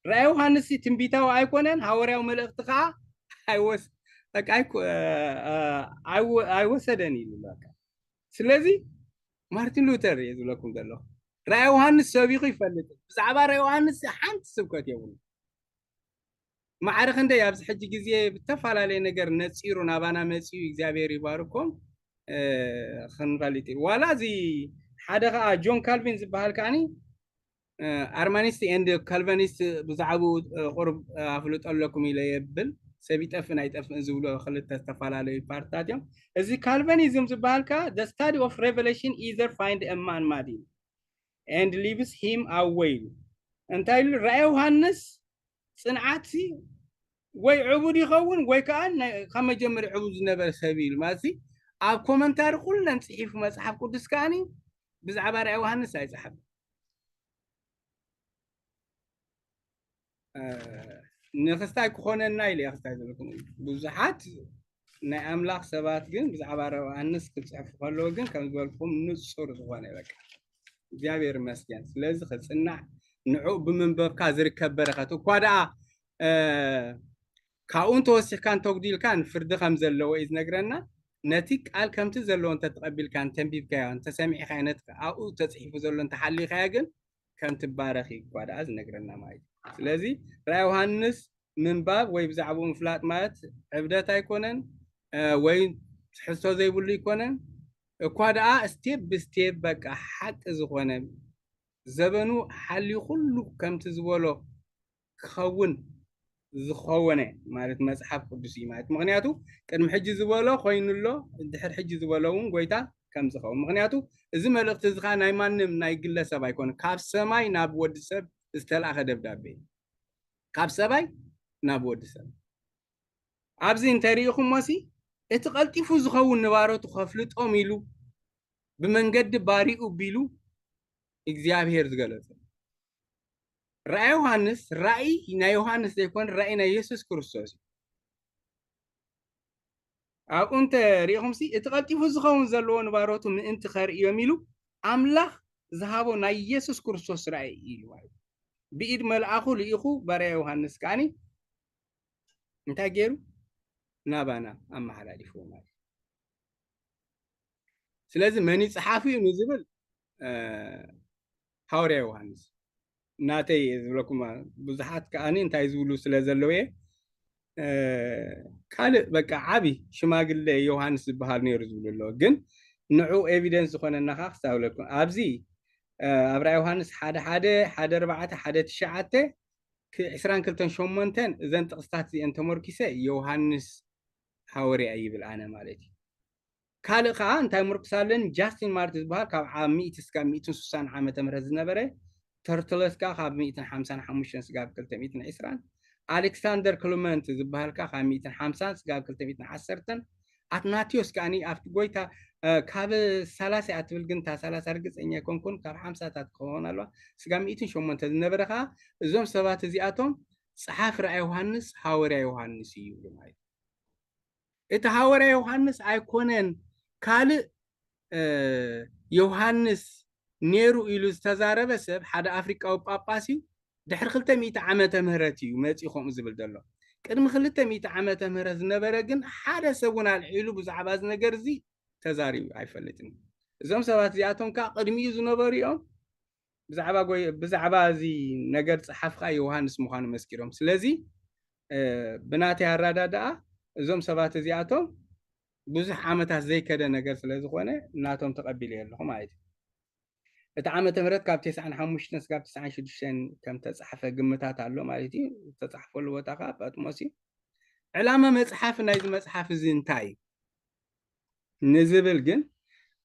ራእይ ዮሃንስ ትንቢታዊ ኣይኮነን፣ ሃዋርያዊ መልእኽቲ ከዓ ኣይወስ በቃ ኣይኮ- እ- እ- ኣይወ- ኣይወሰደን ኢሉ በቃ። ስለዚ ማርቲን ሉተር እየ ዝብለኩም ዘለኹ። ራእይ ዮሃንስ ሰቢኹ ይፈልጥ። ብዛዕባ ራእይ ዮሃንስ ሓንቲ ስብከት የብሉ። ማዕረ ክንደይ ኣብዚ ሕጂ ግዜ ብተፈላለየ ነገር ነጺሩ ናባና መጺኡ እግዚኣብሔር ይባርኮም እ፣ ክንፈልጥ እዩ። ዋላ እዚ ሓደ ከዓ ጆን ካልቪን ዝበሃል ከዓኒ ኣርማኒስት ኤንድ ካልቨኒስት ብዛዕባኡ ቁሩብ ኣፍልጦ ኣለኩም ኢለ የብል። ሰብ ይጠፍእ ናይ ጠፍእን ዝብሉ ክልተ ዝተፈላለዩ ፓርትታት እዮም። እዚ ካልቨኒዝም ዝበሃል ከዓ the study of revelation either find a man mad and leaves him away ኢሉ እንታይ ኢሉ ራእይ ዮሃንስ ጽንዓት ወይ ዕቡድ ይኸውን ወይ ከዓ ካብ መጀመሪ ዕቡድ ዝነበረ ሰብ ኢሉ ማለት ኣብ ኮመንታሪ ኩለን ጽሒፉ መጽሓፍ ቅዱስ ከዓኒ ብዛዕባ ራእይ ዮሃንስ ኣይጸሓፍን። ንክስታይ ክኾነና ኢለ ክስታይ ዝብልኩም ብዙሓት ናይ ኣምላኽ ሰባት ግን ብዛዕባ ራእይ ዮሃንስ ክጽሕፉ ከለዉ ግን ከም ዝበልኩም ንጹር ዝኾነ በቃ እግዚኣብሔር ይመስገን። ስለዚ ክጽናዕ ንዑ ብምንበብካ ዝርከብ በረኸት እኳ ደኣ ካብኡ እንተወሲኽካን ተጉዲልካን ፍርዲ ከም ዘለዎ እዩ ዝነግረና። ነቲ ቃል ከምቲ ዘለዎ እንተተቐቢልካን ተንቢብካዮ እንተሰሚዕካዮ ነቲ ኣብኡ ተፅሒፉ ዘሎ እንተሓሊኻዮ ግን ከም ትባረኽ እዩ እኳ ደኣ ዝነግረና ማለት እዩ። ስለዚ ራእይ ዮሃንስ ምንባብ ወይ ብዛዕባኡ ምፍላጥ ማለት ዕብደት ኣይኮነን ወይ ትሕዝቶ ዘይብሉ ኣይኮነን። እኳ ደኣ ስቴፕ ብስቴፕ በቃ ሓቂ ዝኾነ ዘበኑ ሓልዩ ኩሉ ከምቲ ዝበሎ ክኸውን ዝኾነ ማለት መጽሓፍ ቅዱስ እዩ ማለት ምክንያቱ ቅድሚ ሕጂ ዝበሎ ኮይኑ ኣሎ ድሕር ሕጂ ዝበሎ እውን ጎይታ ከም ዝኸውን ምክንያቱ እዚ መልእክቲ እዚ ከዓ ናይ ማንም ናይ ግለሰብ ኣይኮነ ካብ ሰማይ ናብ ወዲ ሰብ ዝተላእኸ ደብዳቤ እዩ ካብ ሰማይ ናብ ወዲ ሰብ ኣብዚ እንተሪኢኹሞሲ እቲ ቀልጢፉ ዝኸውን ንባሮቱ ከፍልጦም ኢሉ ብመንገዲ ባሪኡ ቢሉ እግዚኣብሔር ዝገለጸ ራእይ ዮሃንስ ራእይ ናይ ዮሃንስ ዘይኮነ ራእይ ናይ የሱስ ክርስቶስ እዩ። ኣብኡ እንተ ሪኢኹምሲ፣ እቲ ቀልጢፉ ዝኸውን ዘለዎ ንባሮቱ ምእንቲ ከርእዮም ኢሉ፣ ኣምላኽ ዝሃቦ ናይ ኢየሱስ ክርስቶስ ራእይ እዩ ኢሉ ማለት እዩ። ብኢድ መልኣኹ ልኢኹ፣ ባርያ ዮሃንስ ከኣኒ እንታይ ገይሩ? ናባና ኣመሓላሊፍዎ ማለት እዩ። ስለዚ መን እዩ ጸሓፊኡ ንዝብል፣ እ፣ ሃዋርያ ዮሃንስ ናተይ እየ ዝብለኩም። ብዙሓት ከኣኒ እንታይ ዝብሉ ስለ ዘለዉ እየ። እ፣ ካልእ በቃ ዓቢ ሽማግለ ዮሃንስ ዝበሃል ነይሩ ዝብሉ ኣለዉ። ግን ንዑ ኤቪደንስ ዝኾነና ኸኣ ክሳብለኩም። ኣብዚ፣ እ፣ ኣብ ራእይ ዮሃንስ ሓደ ሓደ፣ ሓደ ኣርባዕተ፣ ሓደ ትሽዓተ፣ ክ-፣ ዕስራን ክልተን ሸሞንተን እዘን ጥቕስታት እዚአን ተመርኪሰ ዮሃንስ ሃዋርያ ይብል ኣነ ማለት እዩ። ካልእ ኸዓ እንታይ ምርኩስ ኣለኒ? ጃስቲን ማርት ዝበሃል ካብ ዓብ ሚእቲ ስጋብ ሚእትን ስሳን ዓመተ ምህረት ዝነበረ፣ ተርትለስ ከኣ ካብ ሚእትን ሓምሳን ሓሙሽተን ስጋብ ክልተ ሚእትን ዕስራን፣ ኣሌክሳንደር ክሉመንት ዝበሃል ከኣ ካብ ሚእትን ሓምሳን ስጋብ ክልተ ሚእትን ዓሰርተን፣ ኣትናቴዎስ ከኣኒ ኣብቲ ጎይታ፣ እ፣ ካብ ሰላሳ እያ ትብል፣ ግን እታ ሰላሳ ርግጸኛ ኣይኮንኩን፣ ካብ ሓምሳታት ክኸውን ኣለዋ፣ ስጋብ ሚእትን ሸሞንተ ዝነበረ ኸኣ፣ እዞም ሰባት እዚኣቶም ጸሓፊ ራእይ ዮሃንስ ሃዋርያ ዮሃንስ እዩ ይብሉ ማለት እዩ። እቲ ሃዋርያ ዮሃንስ ኣይኮነን፣ ካልእ፣ እ፣ ዮሃንስ ነይሩ ኢሉ ዝተዛረበ ሰብ ሓደ ኣፍሪቃዊ ጳጳስ እዩ። ድሕሪ ክልተ ሚእቲ ዓመተ ምህረት እዩ መጺኡ ከምኡ ዝብል ዘሎ። ቅድሚ ክልተ ሚእቲ ዓመተ ምህረት ዝነበረ ግን ሓደ ሰብ እውን ኣልዒሉ ብዛዕባ እዚ ነገር እዚ ተዛሪቡ ኣይፈልጥን። እዞም ሰባት እዚኣቶም ከኣ ቅድሚኡ ዝነበሩ እዮም። ብዛዕባ ጎይ-፣ ብዛዕባ እዚ ነገር ጸሓፊ ከኣ ዮሃንስ ምዃኑ መስኪሮም። ስለዚ፣ እ፣ ብናተይ ኣረዳድኣ እዞም ሰባት እዚኣቶም ብዙሕ ዓመታት ዘይከደ ነገር ስለ ዝኾነ ናቶም ተቐቢለ ኣለኹ ማለት እዩ። እቲ ዓመተ ምህረት ካብ ተስዓን ሓሙሽተን ስጋብ ተስዓን ሽዱሽተን ከም ተጻሕፈ ግምታት ኣሎ ማለት እዩ። ዝተጻሕፈሉ ቦታ ከኣ ጳጥሞስ እዩ። ዕላማ መጽሓፊ ናይዚ መጽሓፍ እዚ እንታይ እዩ ንዝብል ግን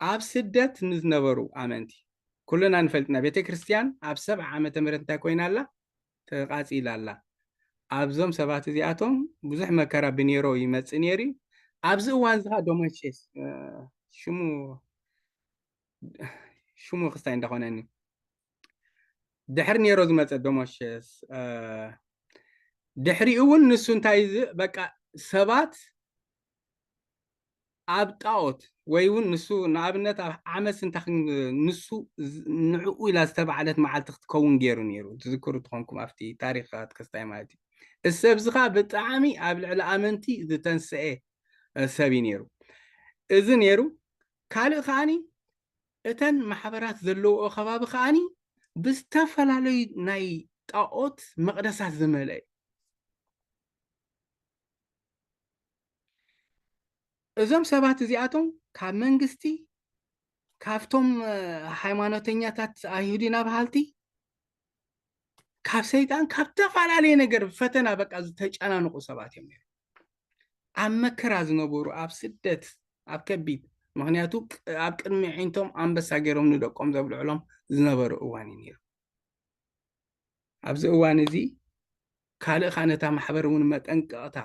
ኣብ ስደት ንዝነበሩ ኣመንቲ ኩልና ንፈልጥና። ቤተ ክርስቲያን ኣብ ሰብዓ ዓመተ ምህረት እንታይ ኮይና ኣላ? ተቓጺላ ኣላ። ኣብዞም ሰባት እዚኣቶም ብዙሕ መከራ ብኔሮ ይመጽእ ነይሩ እዩ። ኣብዚ እዋን እዚ ኸኣ ዶሞሽየስ፣ እ፣ ሽሙ፣ ሽሙ ክስታይ እንዳኾነኒ። ድሕሪ ኔሮ ዝመጸ ዶሞሽየስ፣ እ፣ ድሕሪኡ እውን ንሱ እንታይ ዝ-፣ በቃ ሰባት ኣብ ጣኦት ወይ እውን ንሱ ንኣብነት ኣብ ዓመት ስንታ ክን-፣ ንሱ ዝ-፣ ንዕኡ ኢላ ዝተባዕለት መዓልቲ ክትከውን ገይሩ ነይሩ። ትዝክሩ ትኾንኩም ኣብቲ ታሪኻት ክስታይ ማለት እዩ። እዚ ሰብ እዚ ኸኣ ብጣዕሚ ኣብ ልዕሊ ኣመንቲ ዝተንስኤ፣ እ፣ ሰብ እዩ ነይሩ። እዚ ነይሩ። ካልእ ከኣኒ እተን ማሕበራት ዘለውኦ ከባቢ ከኣኒ ብዝተፈላለዩ ናይ ጣኦት መቕደሳት ዝመልአ እዩ። እዞም ሰባት እዚኣቶም ካብ መንግስቲ፣ ካብቶም፣ እ፣ ሃይማኖተኛታት ኣይሁዲ ናብሃልቲ፣ ካብ ሰይጣን፣ ካብ ዝተፈላለየ ነገር ፈተና በቃ ዝተጨናነቑ ሰባት እዮም ነይሮም። ኣብ መከራ ዝነበሩ፣ ኣብ ስደት፣ ኣብ ከቢድ፣ ምኽንያቱ ቅ-፣ ኣብ ቅድሚ ኣዒንቶም ኣንበሳ ገይሮም ንደቆም ዘብልዕሎም ዝነበሩ እዋን እዩ ነይሩ። ኣብዚ እዋን እዚ ካልእ ኸኣ ነታ ማሕበር እውን መጠንቀቕታ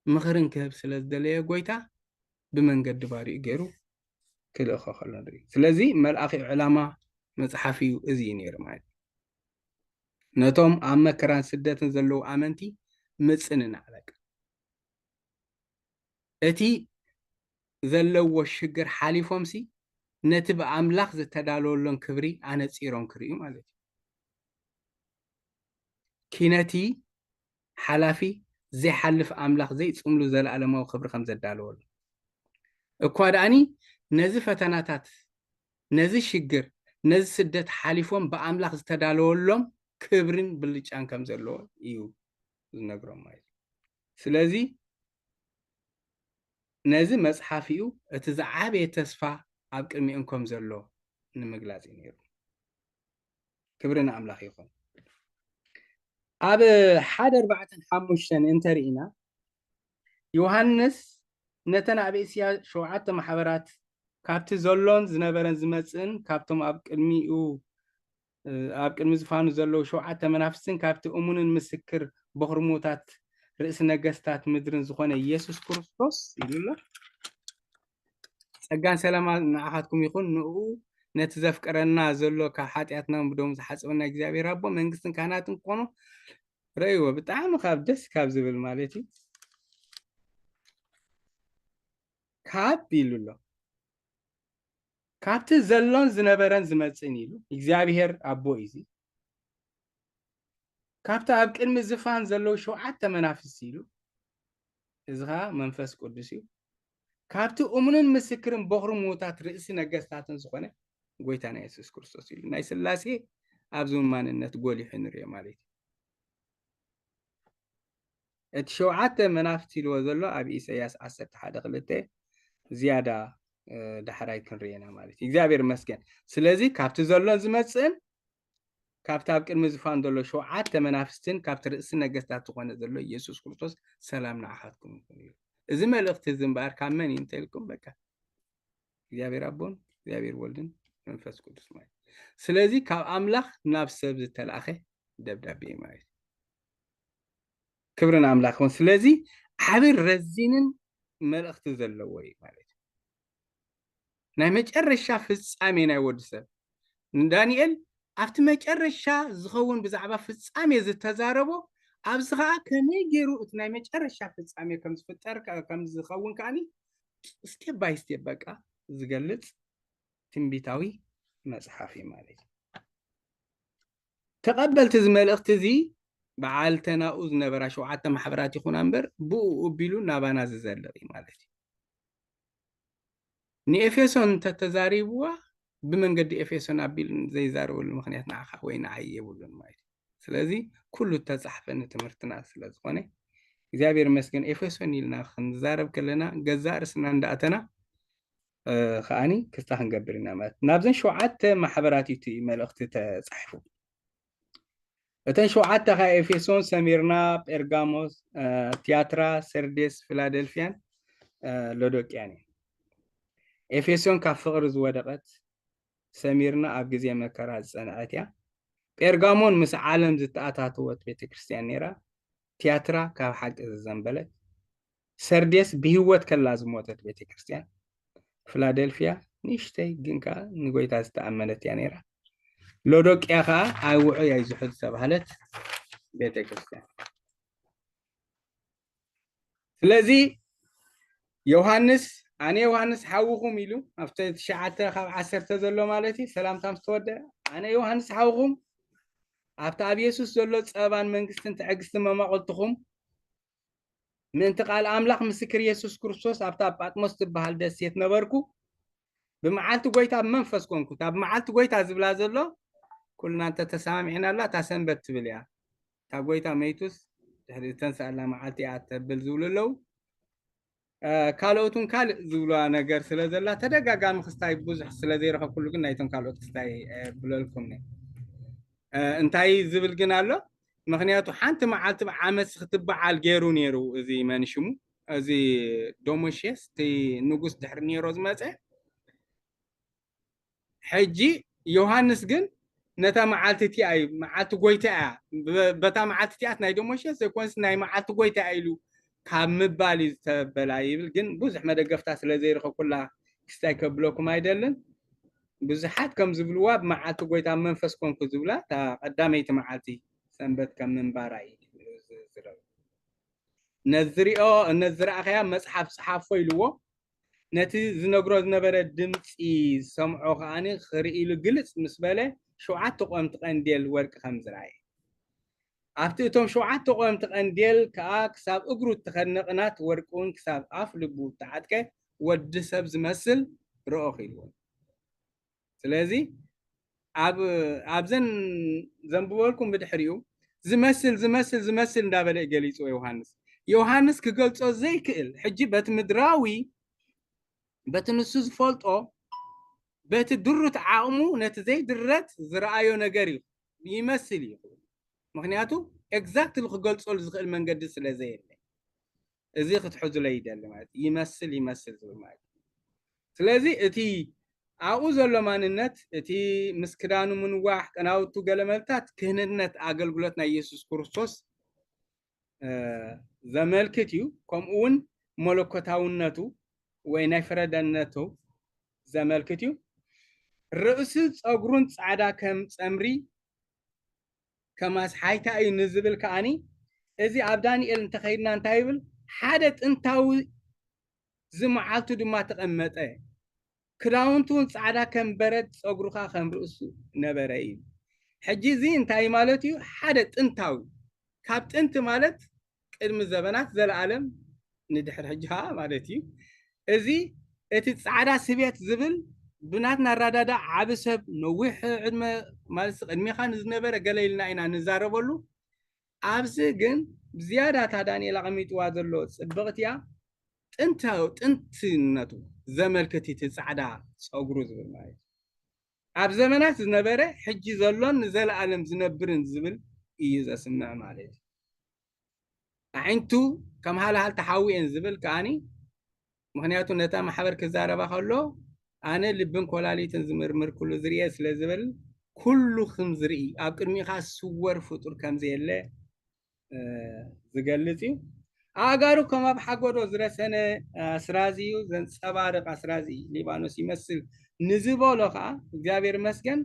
ምኽርን ክህብ ስለ ዝደለየ ጎይታ ብመንገዲ ባሪኡ ገይሩ ክልእኾ ከሎ ንርኢ። ስለዚ መልኣኺ ዕላማ መጽሓፍ እዩ፣ እዚ እዩ ነይሩ ማለት እዩ። ነቶም ኣብ መከራን ስደትን ዘለዉ ኣመንቲ ምጽንናዕ በቃ። እቲ ዘለዎ ሽግር ሓሊፎምሲ ነቲ ብኣምላኽ ዝተዳለወሎም ክብሪ ኣነጺሮም ክርእዩ ማለት እዩ። ኪነቲ ሓላፊ ዘይሓልፍ ኣምላኽ ዘይጽምሉ ዘለኣለማዊ ክብሪ ከም ዘዳለወሉ። እኳ ደኣኒ ነዚ ፈተናታት፣ ነዚ ሽግር፣ ነዚ ስደት ሓሊፎም ብኣምላኽ ዝተዳለወሎም ክብርን ብልጫን ከም ዘለዎ እዩ ዝነግሮም ማለት እዩ። ስለዚ ነዚ መጽሓፍ እዩ እቲ ዝዓበየ ተስፋ ኣብ ቅድሚኦም ከም ዘሎ ንምግላጽ እዩ ነይሩ። ክብሪ ንኣምላኽ ይኹን። ኣብ ሓደ ኣርባዕተን ሓሙሽተን እንተርኢና፣ ዮሃንስ ነተን ኣብ እስያ ሸውዓተ ማሕበራት፣ ካብቲ ዘሎን ዝነበረን ዝመጽእን፣ ካብቶም ኣብ ቅድሚኡ፣ እ፣ ኣብ ቅድሚ ዝፋኑ ዘለዉ ሸውዓተ መናፍስትን፣ ካብቲ እሙንን ምስክር በኹሪ ምዉታት ርእሲ ነገስታት ምድርን ዝኾነ ኢየሱስ ክርስቶስ ኢሉ ኣሎ። ጸጋን ሰላም ንዓኻትኩም ይኹን። ንኡ ነቲ ዘፍቅረና ዘሎ ካብ ሓጢኣትና ብደሙ ዝሓጸበና እግዚኣብሔር ኣቦ መንግስትን ካህናትን ክኾኑ ረእይዎ። ብጣዕሚ ካብ ደስ ካብ ዝብል ማለት እዩ። ካብ ኢሉ ኣሎ። ካብቲ ዘሎን ዝነበረን ዝመጽእን ኢሉ እግዚኣብሔር ኣቦ እዩ። ካብቲ ኣብ ቅድሚ ዝፋን ዘለዉ ሸውዓተ መናፍስቲ ኢሉ፣ እዚ ኸዓ መንፈስ ቅዱስ እዩ። ካብቲ እሙንን ምስክርን በኹሪ ምዉታት ርእሲ ነገስታትን ዝኾነ ጎይታና የሱስ ክርስቶስ ኢሉ። ናይ ስላሴ ኣብዚ ማንነት ጎሊሑ ንሪኦ ማለት እዩ። እቲ ሸውዓተ መናፍስቲ ኢልዎ ዘሎ ኣብ ኢሳያስ ዓሰርተ ሓደ ክልተ ዝያዳ ዳሕራይ ክንርኤና ማለት እዩ። እግዚኣብሔር ይመስገን። ስለዚ ካብቲ ዘሎን ዝመጽእን ካብቲ ኣብ ቅድሚ ዝፋን ዘሎ ሸውዓተ መናፍስትን ካብቲ ርእሲ ነገስታት ዝኾነ ዘሎ ኢየሱስ ክርስቶስ ሰላም ንዓኻትኩም ይኹን እዩ። እዚ መልእኽቲ እዚ እምበኣር ካብ መን እዩ እንተልኩም በቃ እግዚኣብሔር ኣቦን እግዚኣብሔር ወልድን መንፈስ ቅዱስ ማለት እዩ። ስለዚ ካብ ኣምላኽ ናብ ሰብ ዝተላእኸ ደብዳቤ እዩ ማለት እዩ። ክብርን ኣምላኽ ይኹን። ስለዚ ዓብን ረዚንን መልእኽቲ ዘለዎ እዩ ማለት እዩ። ናይ መጨረሻ ፍጻሜ ናይ ወዲ ሰብ ንዳንኤል ኣብቲ መጨረሻ ዝኸውን ብዛዕባ ፍጻሜ ዝተዛረቦ ኣብዚ ኸዓ ከመይ ገይሩ እቲ ናይ መጨረሻ ፍጻሜ ከም ዝፍጠር ከም ዝኸውን ከዓኒ ስቴፕ ባይ ስቴፕ በቃ ዝገልጽ ትንቢታዊ መጽሓፍ እዩ ማለት እዩ። ተቐበልቲ እዚ መልእኽቲ እዚ በዓል ተናኡ ዝነበራ ሸውዓተ ማሕበራት ይኹና እምበር ብኡ ቢሉ ናባና ዝዘልቕ እዩ ማለት እዩ። ንኤፌሶን እንተተዛሪብዋ ብመንገዲ ኤፌሶን ኣቢሉ ዘይዛረበሉ ምክንያት ንዓኻ ወይ ንዓይ የብሉን ማለት እዩ። ስለዚ ኩሉ እተጻሕፈ ንትምህርትና ስለ ዝኾነ እግዚኣብሔር ይመስገን። ኤፌሶን ኢልና ክንዛረብ ከለና ገዛእ ርእስና እንዳእተና ከዓኒ ክስታ ክንገብር ኢና ማለት ናብዘን ሸውዓተ ማሕበራት እዩ እቲ መልእኽቲ ተጻሒፉ። እተን ሸውዓተ ኸዓ ኤፌሶን፣ ሰሚርና፣ ጴርጋሞስ፣ ቲያትራ፣ ሰርዴስ፣ ፊላደልፊያን ሎዶቅያን እየን። ኤፌሶን ካብ ፍቕሪ ዝወደቐት፣ ሰሚርና ኣብ ግዜ መከራ ዝጸንዐት እያ። ጴርጋሞን ምስ ዓለም ዝተኣታተወት ቤተ ክርስቲያን ነይራ። ቲያትራ ካብ ሓቂ ዝዘንበለት፣ ሰርዴስ ብህይወት ከላ ዝሞተት ቤተ ክርስቲያን፣ ፊላደልፊያ ንእሽተይ ግን ከኣ ንጎይታ ዝተኣመነት እያ ነይራ። ሎዶቅያ ከኣ ኣብ ውዑይ ኣይዝሑ ዝተባህለት ቤተ ክርስቲያን። ስለዚ ዮሃንስ ኣነ ዮሃንስ ሓውኹም ኢሉ ኣብቲ ትሽዓተ ካብ ዓሰርተ ዘሎ ማለት እዩ ሰላምታ ምስ ተወደአ ኣነ ዮሃንስ ሓውኹም ኣብቲ ኣብ የሱስ ዘሎ ጸባን መንግስትን ትዕግስትን መማቕልትኹም ምእንቲ ቃል ኣምላኽ ምስክር የሱስ ክርስቶስ ኣብታ ኣብ ጳጥሞስ ትበሃል ደሴት ነበርኩ። ብመዓልቲ ጎይታ ብመንፈስ ኮንኩ። እታ ብመዓልቲ ጎይታ ዝብላ ዘሎ ኩልና እንተተሰማሚዕናላ እታ ሰንበት ትብል እያ። እታ ጎይታ መይቱስ ድሕሪ ዝተንስኣላ መዓልቲ እያ ተብል ዝብሉ ኣለዉ። ካልኦት እውን ካልእ ዝብልዋ ነገር ስለ ዘላ ተደጋጋሚ ክስታይ ብዙሕ ስለ ዘይረኸብኩሉ ግን ናይቶም ካልኦት ክስታይ ብለልኩም እንታይ ዝብል ግን ኣሎ። ምክንያቱ ሓንቲ መዓልቲ ብዓመት ክትበዓል ገይሩ ነይሩ እዚ መንሽሙ እዚ ዶሞሽስ እቲ ንጉስ ድሕሪ ኔሮ ዝመፀ ሕጂ ዮሃንስ ግን ነታ መዓልቲ እቲኣ እዩ መዓልቲ ጎይታ እያ በታ መዓልቲ እቲኣት ናይ ዶሞሽስ ዘይኮንስ ናይ መዓልቲ ጎይታ እያ ኢሉ ካብ ምባል እዩ ዝተበላ ይብል ግን ብዙሕ መደገፍታ ስለ ዘይረኸብኩላ ክስታይ ከብለኩም ኣይደልን ብዙሓት ከም ዝብልዋ ብመዓልቲ ጎይታ መንፈስ ኮንኩ ዝብላ እታ ቀዳመይቲ መዓልቲ ሰንበት ከም ምንባራ እዩ ዝረብ ነዝሪኦ ነዝረኣኸያ መፅሓፍ ፀሓፎ ኢልዎ ነቲ ዝነግሮ ዝነበረ ድምፂ ዝሰምዖ ከዓኒ ክርኢ ኢሉ ግልፅ ምስ በለ ሸውዓተ ቆምቲ ቀንዴል ወርቂ ከም ዝረኣየ ኣብቲ እቶም ሸውዓተ ቆምቲ ቀንዴል ከዓ ክሳብ እግሩ እተኸድነ ቅናት ወርቂ እውን ክሳብ ኣፍ ልቡ እተዓጥቀ ወዲ ሰብ ዝመስል ረኦኽ ኢልዎ ስለዚ ኣብዘን ዘንብበልኩም ብድሕሪኡ ዝመስል ዝመስል ዝመስል እንዳበለ ገሊፅዎ ዮሃንስ ዮሃንስ ክገልፆ ዘይክእል ሕጂ በቲ ምድራዊ በቲ ንሱ ዝፈልጦ በቲ ድሩት ዓቕሙ ነቲ ዘይድረት ዝረኣዮ ነገር እዩ ይመስል እዩ ምክንያቱ exactly ክገልፀሉ ዝኽእል መንገዲ ስለ ዘየለ እዚ ክትሕዙለይ ይደሊ ማለት ይመስል ይመስል ዝብል ማለት ስለዚ እቲ ኣብኡ ዘሎ ማንነት እቲ ምስ ክዳኑ ምንዋሕ ቀናውቱ ገለመልታት ክህንነት ኣገልግሎት ናይ የሱስ ክርስቶስ ዘመልክት እዩ ከምኡ እውን መለኮታውነቱ ወይ ናይ ፍረደነቱ ዘመልክት እዩ ርእሲ ፀጉሩን ፃዕዳ ከም ፀምሪ ከማስ ሓይታ እዩ ንዝብል ከዓኒ እዚ ኣብ ዳንኤል እንተኸይድና እንታይ ይብል ሓደ ጥንታዊ ዝመዓልቱ ድማ ተቐመጠ። ክዳውንቱ እውን ጻዕዳ ከም በረድ፣ ጸጉሩ ኸኣ ከም ርእሱ ነበረ እዩ። ሕጂ እዚ እንታይ ማለት እዩ? ሓደ ጥንታዊ፣ ካብ ጥንቲ ማለት ቅድሚ ዘበናት፣ ዘለኣለም ንድሕር ሕጂ ኸኣ ማለት እዩ። እዚ እቲ ጻዕዳ ስቤት ዝብል ብናትና ኣረዳዳ ዓቢ ሰብ፣ ነዊሕ ዕድመ ማለት ቅድሜኻ ንዝነበረ ገለ ኢልና ኢና ንዛረበሉ። ኣብዚ ግን ብዝያዳ እታ ዳንኤል ኣቐሚጥዋ ዘሎ ጽብቕቲ እያ። ጥንታዊ ጥንትነቱ ዘመልክት እቲ ጻዕዳ ጸጉሩ ዝብል ማለት እዩ። ኣብ ዘመናት ዝነበረ፣ ሕጂ ዘሎን ንዘለኣለም ዝነብርን ዝብል እዩ ዘስምዕ ማለት እዩ። ኣዒንቱ ከም ሃልሃል ተሓዊኤን ዝብል ከኣኒ፣ ምኽንያቱ ነታ ማሕበር ክዛረባ ከሎ ኣነ ልብን ኮላሊትን ዝምርምር ኩሉ ዝርኤ ስለ ዝብል ኩሉ ከም ዝርኢ ኣብ ቅድሚኻ ስወር ፍጡር ከም ዘየለ እ፣ ዝገልጽ እዩ። ኣእጋሩ ከም ኣብ ሓጎዶ ዝረሰነ ኣስራዚ እዩ፣ ዘንጸባርቕ ኣስራዚ ሊባኖስ ይመስል ንዝበሎ ኸኣ እግዚኣብሔር ይመስገን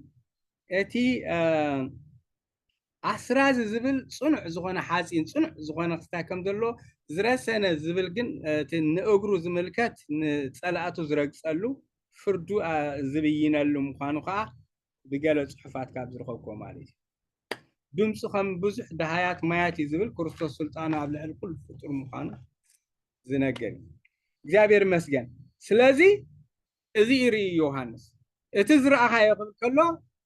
እቲ እ፣ ኣስራዚ ዝብል ጽኑዕ ዝኾነ ሓጺን፣ ጽኑዕ ዝኾነ ክስታይ ከም ዘሎ፣ ዝረሰነ ዝብል ግን እቲ ንእግሩ ዝምልከት ንጸላእቱ ዝረግጸሉ፣ ፍርዱ ኣ፣ ዝብይነሉ ምዃኑ ኸኣ ብገለ ጽሑፋት ካብ ዝረኸብክዎ ማለት እዩ። ድምፁ ከም ብዙሕ ደሃያት ማያት እዩ ዝብል ክርስቶስ ስልጣኑ ኣብ ልዕሊ ኩሉ ፍጡር ምዃኑ ዝነግር እዩ። እግዚኣብሔር ይመስገን። ስለዚ እዚ ይርኢ ዮሃንስ። እቲ ዝረኣኻዮ ክብል ከሎ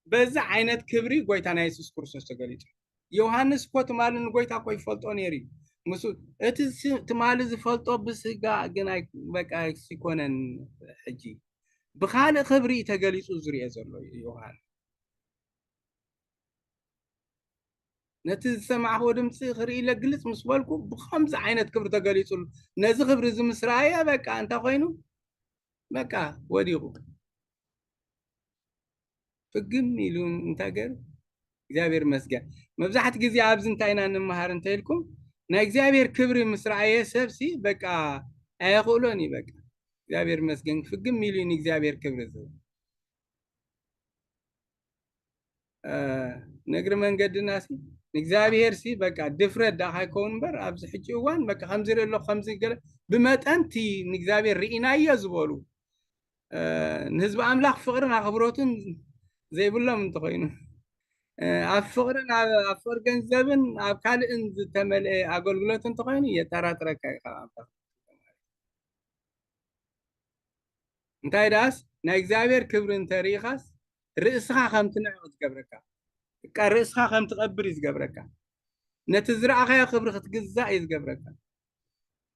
በዚ ዓይነት ክብሪ ጎይታና የሱስ ክርስቶስ ተገሊጹ። ዮሃንስ እኮ ትማሊ ንጎይታ እኮ ይፈልጦ ነይሩ እዩ። ምስ እቲ ስ-፣ ትማሊ ዝፈልጦ ብስጋ ግን ኣይ-፣ በቃ ኣይኮነን። ሕጂ ብኻልእ ክብሪ እዩ ተገሊጹ ዝርኤ ዘሎ ዮሃንስ። ነቲ ዝሰማዕክዎ ድምፂ ክርኢ ኢለ ግልጽ ምስ በልኩ ብኸምዚ ዓይነት ክብሪ ተገሊጹሉ። ነዚ ክብሪ እዚ ምስ ረኣየ በቃ እንታይ ኮይኑ በቃ ወዲቑ። ፍግም ኢሉ እንታይ ገይሩ? እግዚኣብሔር ይመስገን። መብዛሕትኡ ግዜ ኣብዚ እንታይ ኢና ንምሃር እንተኢልኩም፣ ናይ እግዚኣብሔር ክብሪ ምስ ረኣየ ሰብሲ በቃ ኣየኽእሎን እዩ። በቃ እግዚኣብሔር ይመስገን፣ ፍግም ኢሉ እዩ ንእግዚኣብሔር ክብሪ ዝህብ። እ፣ ንእግሪ መንገድና ሲ ንእግዚኣብሔር ሲ በቃ ድፍረት ደኣ ካይከውን እምበር ኣብዚ ሕጂ እዋን በቃ ከምዚ ርኢ ኣለኹ ከምዚ ገለ ብመጠን እቲ ንእግዚኣብሔር ርኢናዮ ዝበሉ እ፣ ንህዝቢ ኣምላኽ ፍቕርን ኣኽብሮትን ዘይብሎም እንተኾይኑ፣ እ፣ ኣብ ፍቕርን ኣብ፣ ኣብ ፍቕሪ ገንዘብን ኣብ ካልእን ዝተመልአ ኣገልግሎት እንተኾይኑ፣ የጠራጥረካ እዩ ካብ ኣምላኽ። እንታይ ደኣስ፣ ናይ እግዚኣብሔር ክብሪ እንተርኢኻስ፣ ርእስኻ ከም ትንዕቕ ዝገብረካ። በቃ ርእስኻ ከም ትቐብር እዩ ዝገብረካ። ነቲ ዝረኣኻዮ ክብሪ ክትግዛእ እዩ ዝገብረካ።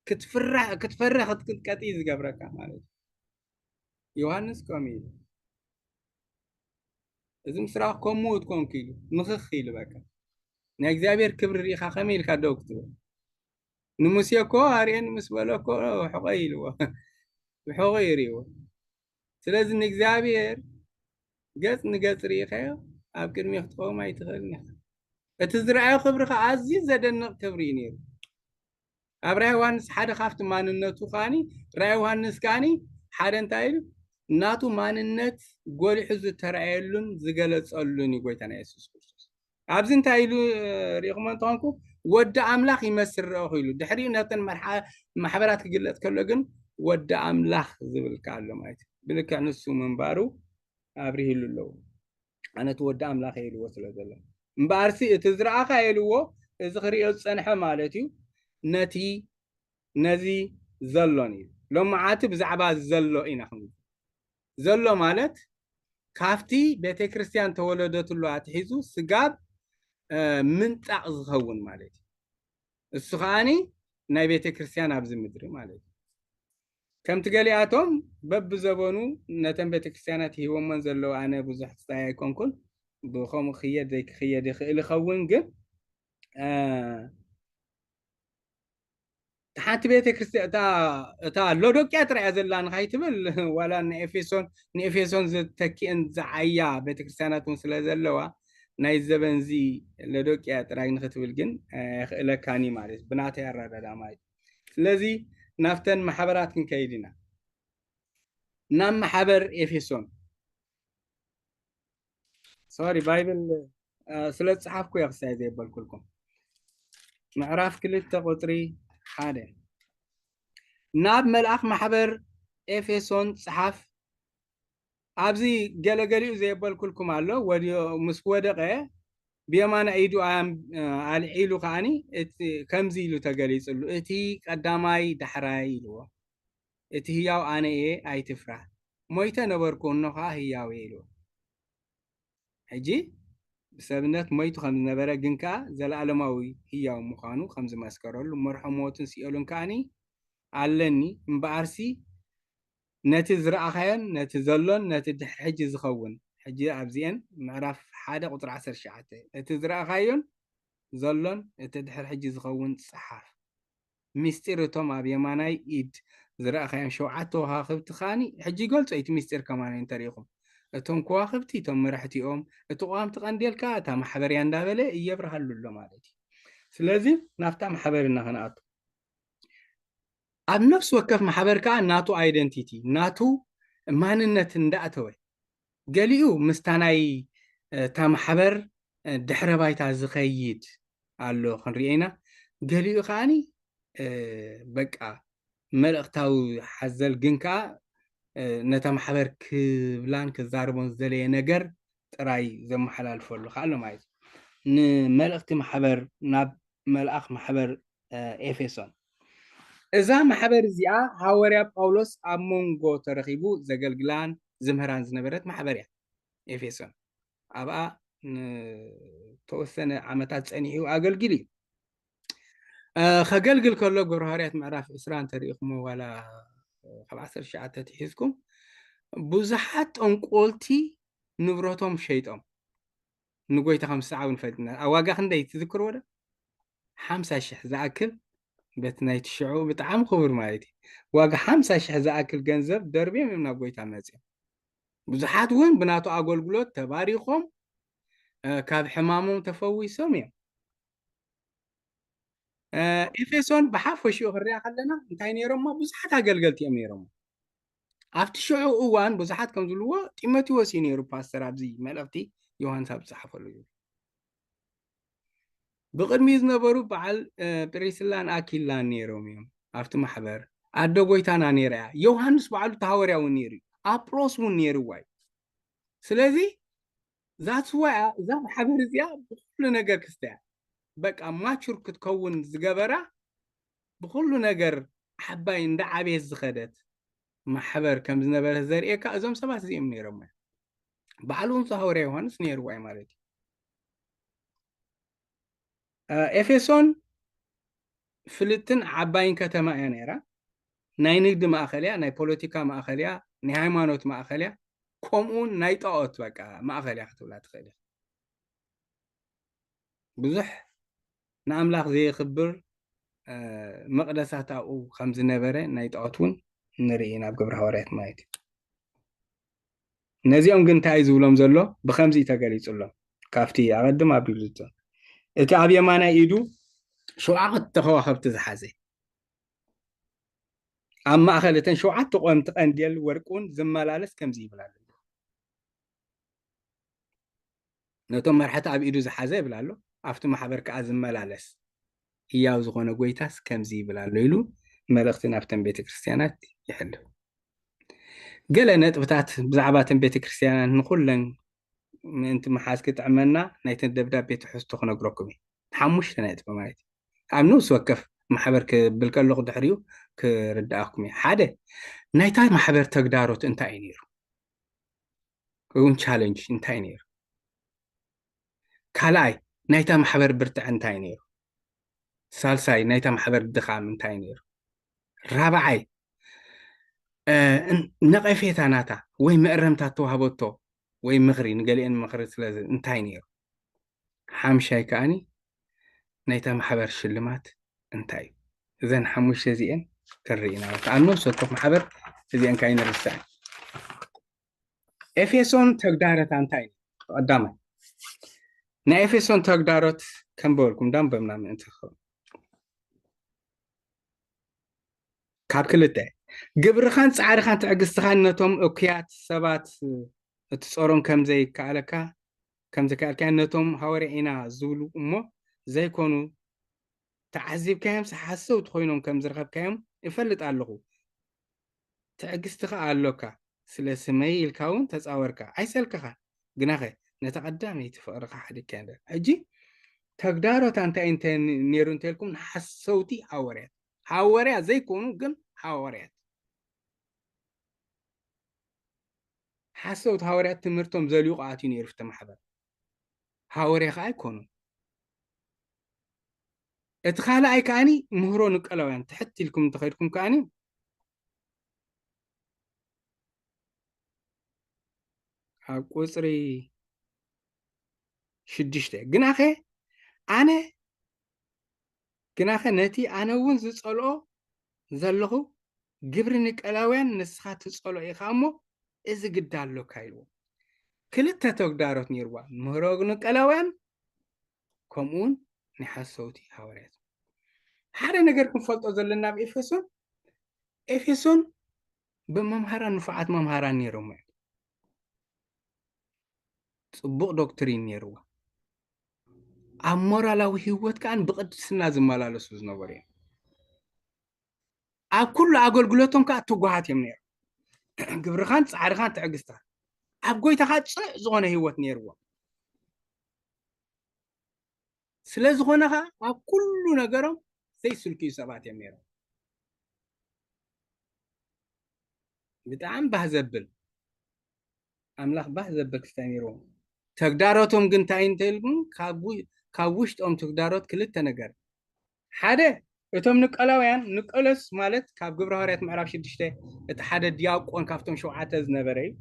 ክትፍራሕ፣ ክትፈርሕ፣ ክትቅጥቀጥ እዩ ዝገብረካ ማለት እዩ። ዮሃንስ ከምኡ ኢሉ። እዚ ምስራቕ ከምኡ ትኮንኩ ኢሉ፣ ምኽኽ ኢሉ በቃ። ናይ እግዚኣብሔር ክብሪ ርኢኻ ከመይ ኢልካ ደው ክትብል? ንሙሴ እኮ ኣርእየኒ ምስ በሎ እኮ ሕቆይ ኢልዎ። ብሕቆይ ይርእይዎ። ስለዚ ንእግዚኣብሔር ገጽ ንገጽ ርኢኻዮ፣ ኣብ ቅድሚ ክትቆም ኣይትኽእልን ኢኻ። እቲ ዝረኣዮ ክብሪ ከኣ ኣዝዩ ዘደንቕ ክብሪ እዩ ነይሩ። ኣብ ራእይ ዮሃንስ ሓደ ካብቲ ማንነቱ ከኣኒ፣ ራእይ ዮሃንስ ከኣኒ ሓደ እንታይ ኢሉ፣ ናቱ ማንነት ጎሊሑ ዝተራእየሉን ዝገለጸሉን እዩ ጎይታና የሱስ ክርስቶስ። ኣብዚ እንታይ ኢሉ፣ እ፣ ርኢኹሞ እንተኾንኩ፣ ወዲ ኣምላኽ ይመስል ረኣኹ ኢሉ። ድሕሪኡ ነተን መርሓ-፣ ማሕበራት ክግለጽ ከሎ ግን ወዲ ኣምላኽ ዝብል ከኣ ኣሎ ማለት እዩ። ብልክዕ ንሱ ምንባሩ ኣብሪህሉ ኣለዉ። ኣነ እቲ ወዲ ኣምላኽ እየ ኢልዎ ስለ ዘሎ። እምበኣርሲ እቲ ዝረኣኻ ኢልዎ፣ እዚ ክርእዮ ዝጸንሐ ማለት እዩ። ነቲ፣ ነዚ ዘሎን እዩ። ሎመዓልቲ ብዛዕባ ዘሎ ኢና ክንብል። ዘሎ ማለት ካብቲ ቤተ ክርስቲያን ተወለደትሉ ኣትሒዙ ስጋብ፣ እ፣ ምንጻቕ ዝኸውን ማለት እዩ። እሱ ከኣኒ ናይ ቤተ ክርስቲያን ኣብዚ ምድሪ ማለት እዩ። ከምቲ ገሊኣቶም በብዘበኑ ነተን ቤተ ክርስቲያናት ሂቦመን ዘለዉ፣ ኣነ ብዙሕ ትጻይ ኣይኮንኩን፣ ብኸምኡ ክኽየድ ዘይክኽየድ ይኽእል ይኸውን፣ ግን፣ እ፣ ሓንቲ ቤተ ክርስቲያን፣ እታ፣ እታ ሎዶቅያ ጥራይ እያ ዘላ ንኻይትብል፣ ዋላ ንኤፌሶን፣ ንኤፌሶን ዝተኪአን ዝዓያ ቤተ ክርስቲያናት እውን ስለ ዘለዋ፣ ናይ ዘበንዚ ሎዶቅያ ጥራይ ንኽትብል ግን፣ እ፣ የኽእለካኒ ማለት እዩ፣ ብናተይ ኣረዳድኣ ማለት እዩ። ስለዚ ናብተን ማሕበራት ክንከይድ ኢና። ናብ ማሕበር ኤፌሶን። ሶሪ፣ ባይብል፣ እ፣ ስለ ዝጸሓፍኩ እየ ክሳይ ዘይበልኩልኩም። ምዕራፍ ክልተ ቁጽሪ ሓደ። ናብ መልኣኽ ማሕበር ኤፌሶን ጸሓፍ። ኣብዚ ገለገሊኡ ዘየበልኩልኩም ኣሎ። ወዲዮ ምስ ወደቐ ብየማና ኢዱ ኣም-፣ ኣልዒሉ ከዓኒ እቲ ከምዚ ኢሉ ተገሊጽሉ፣ "እቲ ቀዳማይ ዳሕራይ" ኢልዎ። "እቲ ህያው ኣነ እየ፣ ኣይትፍራህ። ሞይተ ነበርኩ፣ እኖ ኸዓ ህያው እየ" ኢልዎ። ሕጂ ብሰብነት ሞይቱ ከም ዝነበረ ግን ከኣ ዘለኣለማዊ ህያው ምዃኑ ከም ዝመስከረሉ፣ መርሖ ሞትን ሲኦልን ከኣኒ ኣለኒ፣ እምበኣርሲ ነቲ ዝረኣኻዮን ነቲ ዘሎን ነቲ ድሕሪ ሕጂ ዝኸውን፣ ሕጂ ኣብዚኤን ምዕራፍ ሓደ ቁጽሪ ዓሰርተ ትሽዓተ፣ እቲ ዝረኣኻዮን ዘሎን እቲ ድሕሪ ሕጂ ዝኸውን ጸሓፍ። ምስጢር እቶም ኣብ የማናይ ኢድ ዝረኣኻዮም ሸውዓተ ከዋኽብቲ ከኣኒ ሕጂ ይገልጾ እዩ። እቲ ምስጢር ከማን እንተሪኢኹም፣ እቶም ከዋኽብቲ እቶም መራሕቲኦም፣ እቲ ቀዋምቲ ቀንዴል ከኣ እታ ማሕበር እያ እንዳበለ እየብርሃሉ ኣሎ ማለት እዩ። ስለዚ ናብታ ማሕበር ኢና ክንኣቱ። ኣብ ነፍሲ ወከፍ ማሕበር ከኣ ናቱ ኣይደንቲቲ፣ ናቱ ማንነት እንዳእተወ፣ ገሊኡ ምስታ ናይ እታ ማሕበር ድሕረ ባይታ ዝኸይድ ኣሎ ክንሪኦ ኢና። ገሊኡ ከኣኒ በቃ መልእኽታዊ ሓዘል ግን ከኣ ነታ ማሕበር ክብላን ክዛረቦን ዝደለየ ነገር ጥራይ ዘመሓላልፈሉ ከኣ ኣሎ ማለት እዩ። ንመልእኽቲ ማሕበር ናብ መልኣኽ ማሕበር ኤፌሶን። እዛ ማሕበር እዚኣ ሃዋርያ ጳውሎስ ኣብ መንጎ ተረኺቡ ዘገልግላን ዝምህራን ዝነበረት ማሕበር እያ። ኤፌሶን ኣብኣ ንተወሰነ ዓመታት ጸኒሑ ኣገልጊሉ እዩ። እ፣ ከገልግል ከሎ ግብረ ሃዋርያት ምዕራፍ ዕስራ እንተሪኢኹሞ ዋላ ካብ ዓሰርተ ትሽዓተ ተሒዝኩም ብዙሓት ጠንቆልቲ ንብረቶም ሸይጦም ንጎይታ ከም ዝሰዓቡ ንፈልጥ ኢና። ኣብ ዋጋ ክንደይ ትዝክርዎ ዶ? ሓምሳ ሽሕ ዝኣክል በቲ ናይቲ ሽዑ ብጣዕሚ ክቡር ማለት እዩ። ዋጋ ሓምሳ ሽሕ ዝኣክል ገንዘብ ደርብዮም እዮም ናብ ጎይታ መጽዮም። ብዙሓት እውን ብናቱ ኣገልግሎት ተባሪኾም፣ እ፣ ካብ ሕማሞም ተፈዊሶም እዮም። እ፣ ኤፌሶን ብሓፈሽኡ ክንሪኣ ከለና እንታይ ነይሮሞ? ብዙሓት ኣገልገልቲ እዮም ነይሮሞ። ኣብቲ ሽዑ እዋን ብዙሓት ከም ዝብልዎ ጢሞቴዎስ እዩ ነይሩ ፓስተር ኣብዚ መልእኽቲ ዮሃንስ ኣብ ዝጸሓፈሉ እዩ። ብቕድሚኡ ዝነበሩ በዓል፣ እ፣ ፕሪስላን ኣኪላን ነይሮም እዮም ኣብቲ ማሕበር። ኣደ ጎይታና ነይራ እያ። ዮሃንስ ባዕሉ እቲ ሃዋርያ እውን ነይሩ እዩ። ኣጵሎስ እውን ነይርዋ እዩ። ስለዚ that's why እዛ ማሕበር እዚኣ ብኹሉ ነገር ክስተ እያ። በቃ ማቹር ክትከውን ዝገበራ ብኹሉ ነገር ዓባይ እንዳ ዓብየት ዝኸደት ማሕበር ከም ዝነበረት ዘርእየካ እዞም ሰባት እዚኦም ነይሮም እዮም። ባዕሉ እውን ሃዋርያ ዮሃንስ ነይርዋ እዩ ማለት እዩ። እ፣ ኤፌሶን ፍልጥትን ዓባይን ከተማ እያ ነይራ። ናይ ንግዲ ማእኸል እያ፣ ናይ ፖለቲካ ማእኸል እያ፣ ናይ ሃይማኖት ማእኸል እያ፣ ከምኡ እውን ናይ ጣዖት በቃ ማእኸል እያ ክትብላ ትኽእል ኢኻ። ብዙሕ ንኣምላኽ ዘየኽብር፣ እ፣ መቕደሳት ኣብኡ ከም ዝነበረ ናይ ጣዖት እውን ንርኢ ኢና ኣብ ግብረ ሃዋርያት ማለት እዩ። ነዚኦም ግን እንታይ እዩ ዝብሎም ዘሎ? ብኸምዚ እዩ ተገሊጹሎም። ካብቲ ኣቐድም ኣቢሉ ዝቶ-፣ እቲ ኣብ የማናይ ኢዱ ሸውዓተ ከዋኽብቲ ዝሓዘ፣ ኣብ ማእከል እተን ሸውዓተ ቆምቲ ቀንዴል ወርቂ እውን ዝመላለስ ከምዚ ይብል ኣሎ። ነቶም መርሓቲ ኣብ ኢዱ ዝሓዘ ይብል ኣሎ፣ ኣብቲ ማሕበር ከኣ ዝመላለስ ህያው ዝኾነ ጎይታስ ከምዚ ይብል ኣሎ ኢሉ መልእኽቲ ናብተን ቤተ ክርስቲያናት ይሕልፍ። ገለ ነጥብታት ብዛዕባ እተን ቤተ ክርስቲያናት ንኹለን ምእንቲ ምሓዝ ክጥዕመና ናይተን ደብዳቤ ትሕዝቶ ክነግረኩም እየ። ሓሙሽተ ነጥቢ ማለት እዩ። ኣብ ንኡስ ወከፍ ማሕበር ክብል ከለኹ ድሕሪኡ ክርድኣኩም እየ። ሓደ፣ ናይታ ማሕበር ተግዳሮት እንታይ እዩ ነይሩ? እውን ቻለንጅ እንታይ ነይሩ? ካልኣይ፣ ናይታ ማሕበር ብርትዐ እንታይ ነይሩ? ሳልሳይ፣ ናይታ ማሕበር ድኻም እንታይ ነይሩ? ራብዓይ፣ እ፣ ን-፣ ነቐፌታ ናታ ወይ መእረምታ ተዋህበቶ ወይ ምኽሪ፣ ንገሊአን ምኽሪ ስለ ዝ-፣ እንታይ ነይሩ? ሓምሻይ ከኣኒ፣ ናይታ ማሕበር ሽልማት እንታይ እዩ? እዘን ሓሙሽተ እዚአን ክንርኢ ኢና። ኣብ ነፍሲ ወከፍ ማሕበር እዚአን ከኣ ኣይንርስዐን። ኤፌሶን ተግዳሮታ እንታይ እዩ? ቀዳማይ፣ ናይ ኤፌሶን ተግዳሮት ከንበበልኩም፣ ዳንበብና ምእንቲ ክኸውን። ካብ ክልተ፣ ግብርኻን ጻዕርኻን ትዕግስትኻን ነቶም እኩያት ሰባት እትጾሮም ከም ዘይከኣለካ፣ ከም ዘይከኣልካዮ ነቶም ሃዋርያ ኢና ዝብሉ እሞ ዘይኮኑ ተዓዚብካዮምስ ሓሰውቲ ኮይኖም ከም ዝረኸብካዮም እፈልጥ ኣለኹ። ትዕግስቲ ኸኣ ኣሎካ። ስለ ስመይ ኢልካ እውን ተጻወርካ። ኣይሰልከኻን። ግናኸ ነታ ቀዳመይቲ ፍቕርኻ ሓዲግካያ እንድሕር። ሕጂ ተግዳሮታ እንታይ እንተ ነይሩ እንተልኩም፣ ንሓሰውቲ ሃዋርያት። ሃዋርያ ዘይኮኑ ግን ሃዋርያት። ሓሰውቲ ሃዋርያት ትምህርቶም ዘልዩ ኣትዩ ነይሩ ኣብቲ ማሕበር። ሃዋርያ ኸኣ ኣይኮኑን። እቲ ካልኣይ ከኣኒ ምህሮ ንቀላውያን ትሕት ኢልኩም እንተኸድኩም ከኣኒ ኣብ ቁጽሪ ሽዱሽተ ግናኸ ኣነ ግናኸ ነቲ ኣነ እውን ዝጸልኦ ዘለኹ ግብሪ ንቀላውያን ንስኻ ትጸልኦ ኢኻ እሞ እዚ ግዳ ኣሎካ ኢልዎ። ክልተ ተግዳሮት ነይርዋ፣ ምህሮ ንቀላውያን ከምኡውን ናይ ሓሰውቲ ሃዋርያት። ሓደ ነገር ክንፈልጦ ዘለና ኣብ ኤፌሶን፣ ኤፌሶን ብመምሃራን ንፉዓት መምሃራን ነይሮም እዮም። ጽቡቕ ዶክትሪን ነይርዋ። ኣብ ሞራላዊ ህይወት ከኣን ብቕድስና ዝመላለሱ ዝነበሩ እዮም። ኣብ ኩሉ ኣገልግሎቶም ከኣ ትጉሃት እዮም ነይሮም። ግብርኻን ጻዕርኻን ትዕግስታ ኣብ ጎይታኻ ጽኑዕ ዝኾነ ህይወት ነይርዎም። ስለ ዝኾነ ኸኣ ኣብ ኩሉ ነገሮም ዘይስልክዩ ሰባት እዮም ነይሮም። ብጣዕሚ ባህ ዘብል ኣምላኽ ባህ ዘብል ክስታይ ነይርዎም። ተግዳሮቶም ግን እንታይ እንተኢልኩም፣ ካብ ው-፣ ካብ ውሽጦም ተግዳሮት ክልተ ነገር። ሓደ፣ እቶም ንቀላውያን፣ ንቀሎስ ማለት ካብ ግብረ ሃዋርያት ምዕራፍ ሽዱሽተ፣ እቲ ሓደ ዲያቆን ካብቶም ሸውዓተ ዝነበረ እዩ።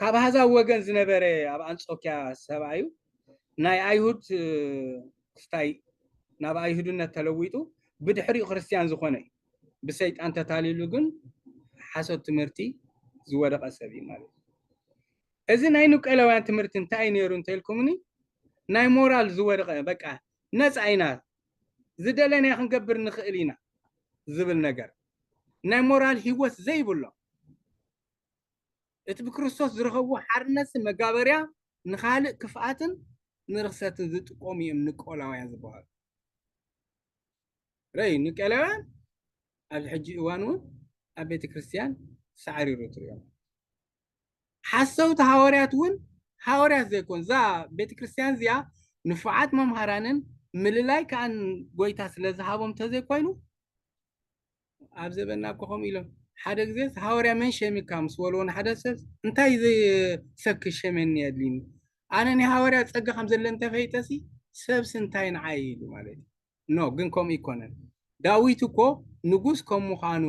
ካብ ኣህዛብ ወገን ዝነበረ ኣብ ኣንጾኪያ ሰብኣዩ ናይ ኣይሁድ፣ እ፣ ክስታይ ናብ ኣይሁድነት ተለዊጡ ብድሕሪኡ ክርስትያን ዝኾነ እዩ። ብሰይጣን ተታሊሉ ግን ሓሶት ትምህርቲ ዝወደቐ ሰብ እዩ ማለት እዩ። እዚ ናይ ንቀላውያን ትምህርቲ እንታይ እዩ ነይሩ እንተኢልኩምኒ፣ ናይ ሞራል ዝወደቐ፣ በቃ ነጻ ኢና፣ ዝደለናዮ ክንገብር ንኽእል ኢና ዝብል ነገር፣ ናይ ሞራል ህይወት ዘይብሎ፣ እቲ ብክርስቶስ ዝረኸብዎ ሓርነት መጋበርያ ንኻልእ ክፍኣትን ንርኽሰትን ዝጥቀሙ እዮም ንቆላውያን ዝበሃሉ። ረይ ንቀላውያን ኣብዚ ሕጂ እዋን እውን ኣብ ቤተ ክርስቲያን ሳዕሪሩ ትሪኦም። ሓሰውቲ ሃዋርያት እውን ሃዋርያት ዘይኮን፣ እዛ ቤተ ክርስቲያን እዚኣ ንፉዓት መምሃራንን ምልላይ ከኣን ጎይታ ስለ ዝሃቦም ተዘይኮይኑ፣ ኣብ ዘበና እኮ ከምኡ ኢሎም። ሓደ ግዜ ሃዋርያ መን ሸሚካ ምስ በልዎ ንሓደ ሰብ፣ እንታይ ዘይ-፣ ሰብኪ ሸመኒ የድልዩኒ? ኣነ ናይ ሃዋርያ ጸጋ ከም ዘለ እንተፈይጠሲ፣ ሰብሲ እንታይ ንዓይ ኢሉ ማለት እዩ። ኖ፣ ግን ከምኡ ይኮነን። ዳዊት እኮ ንጉስ ከም ምዃኑ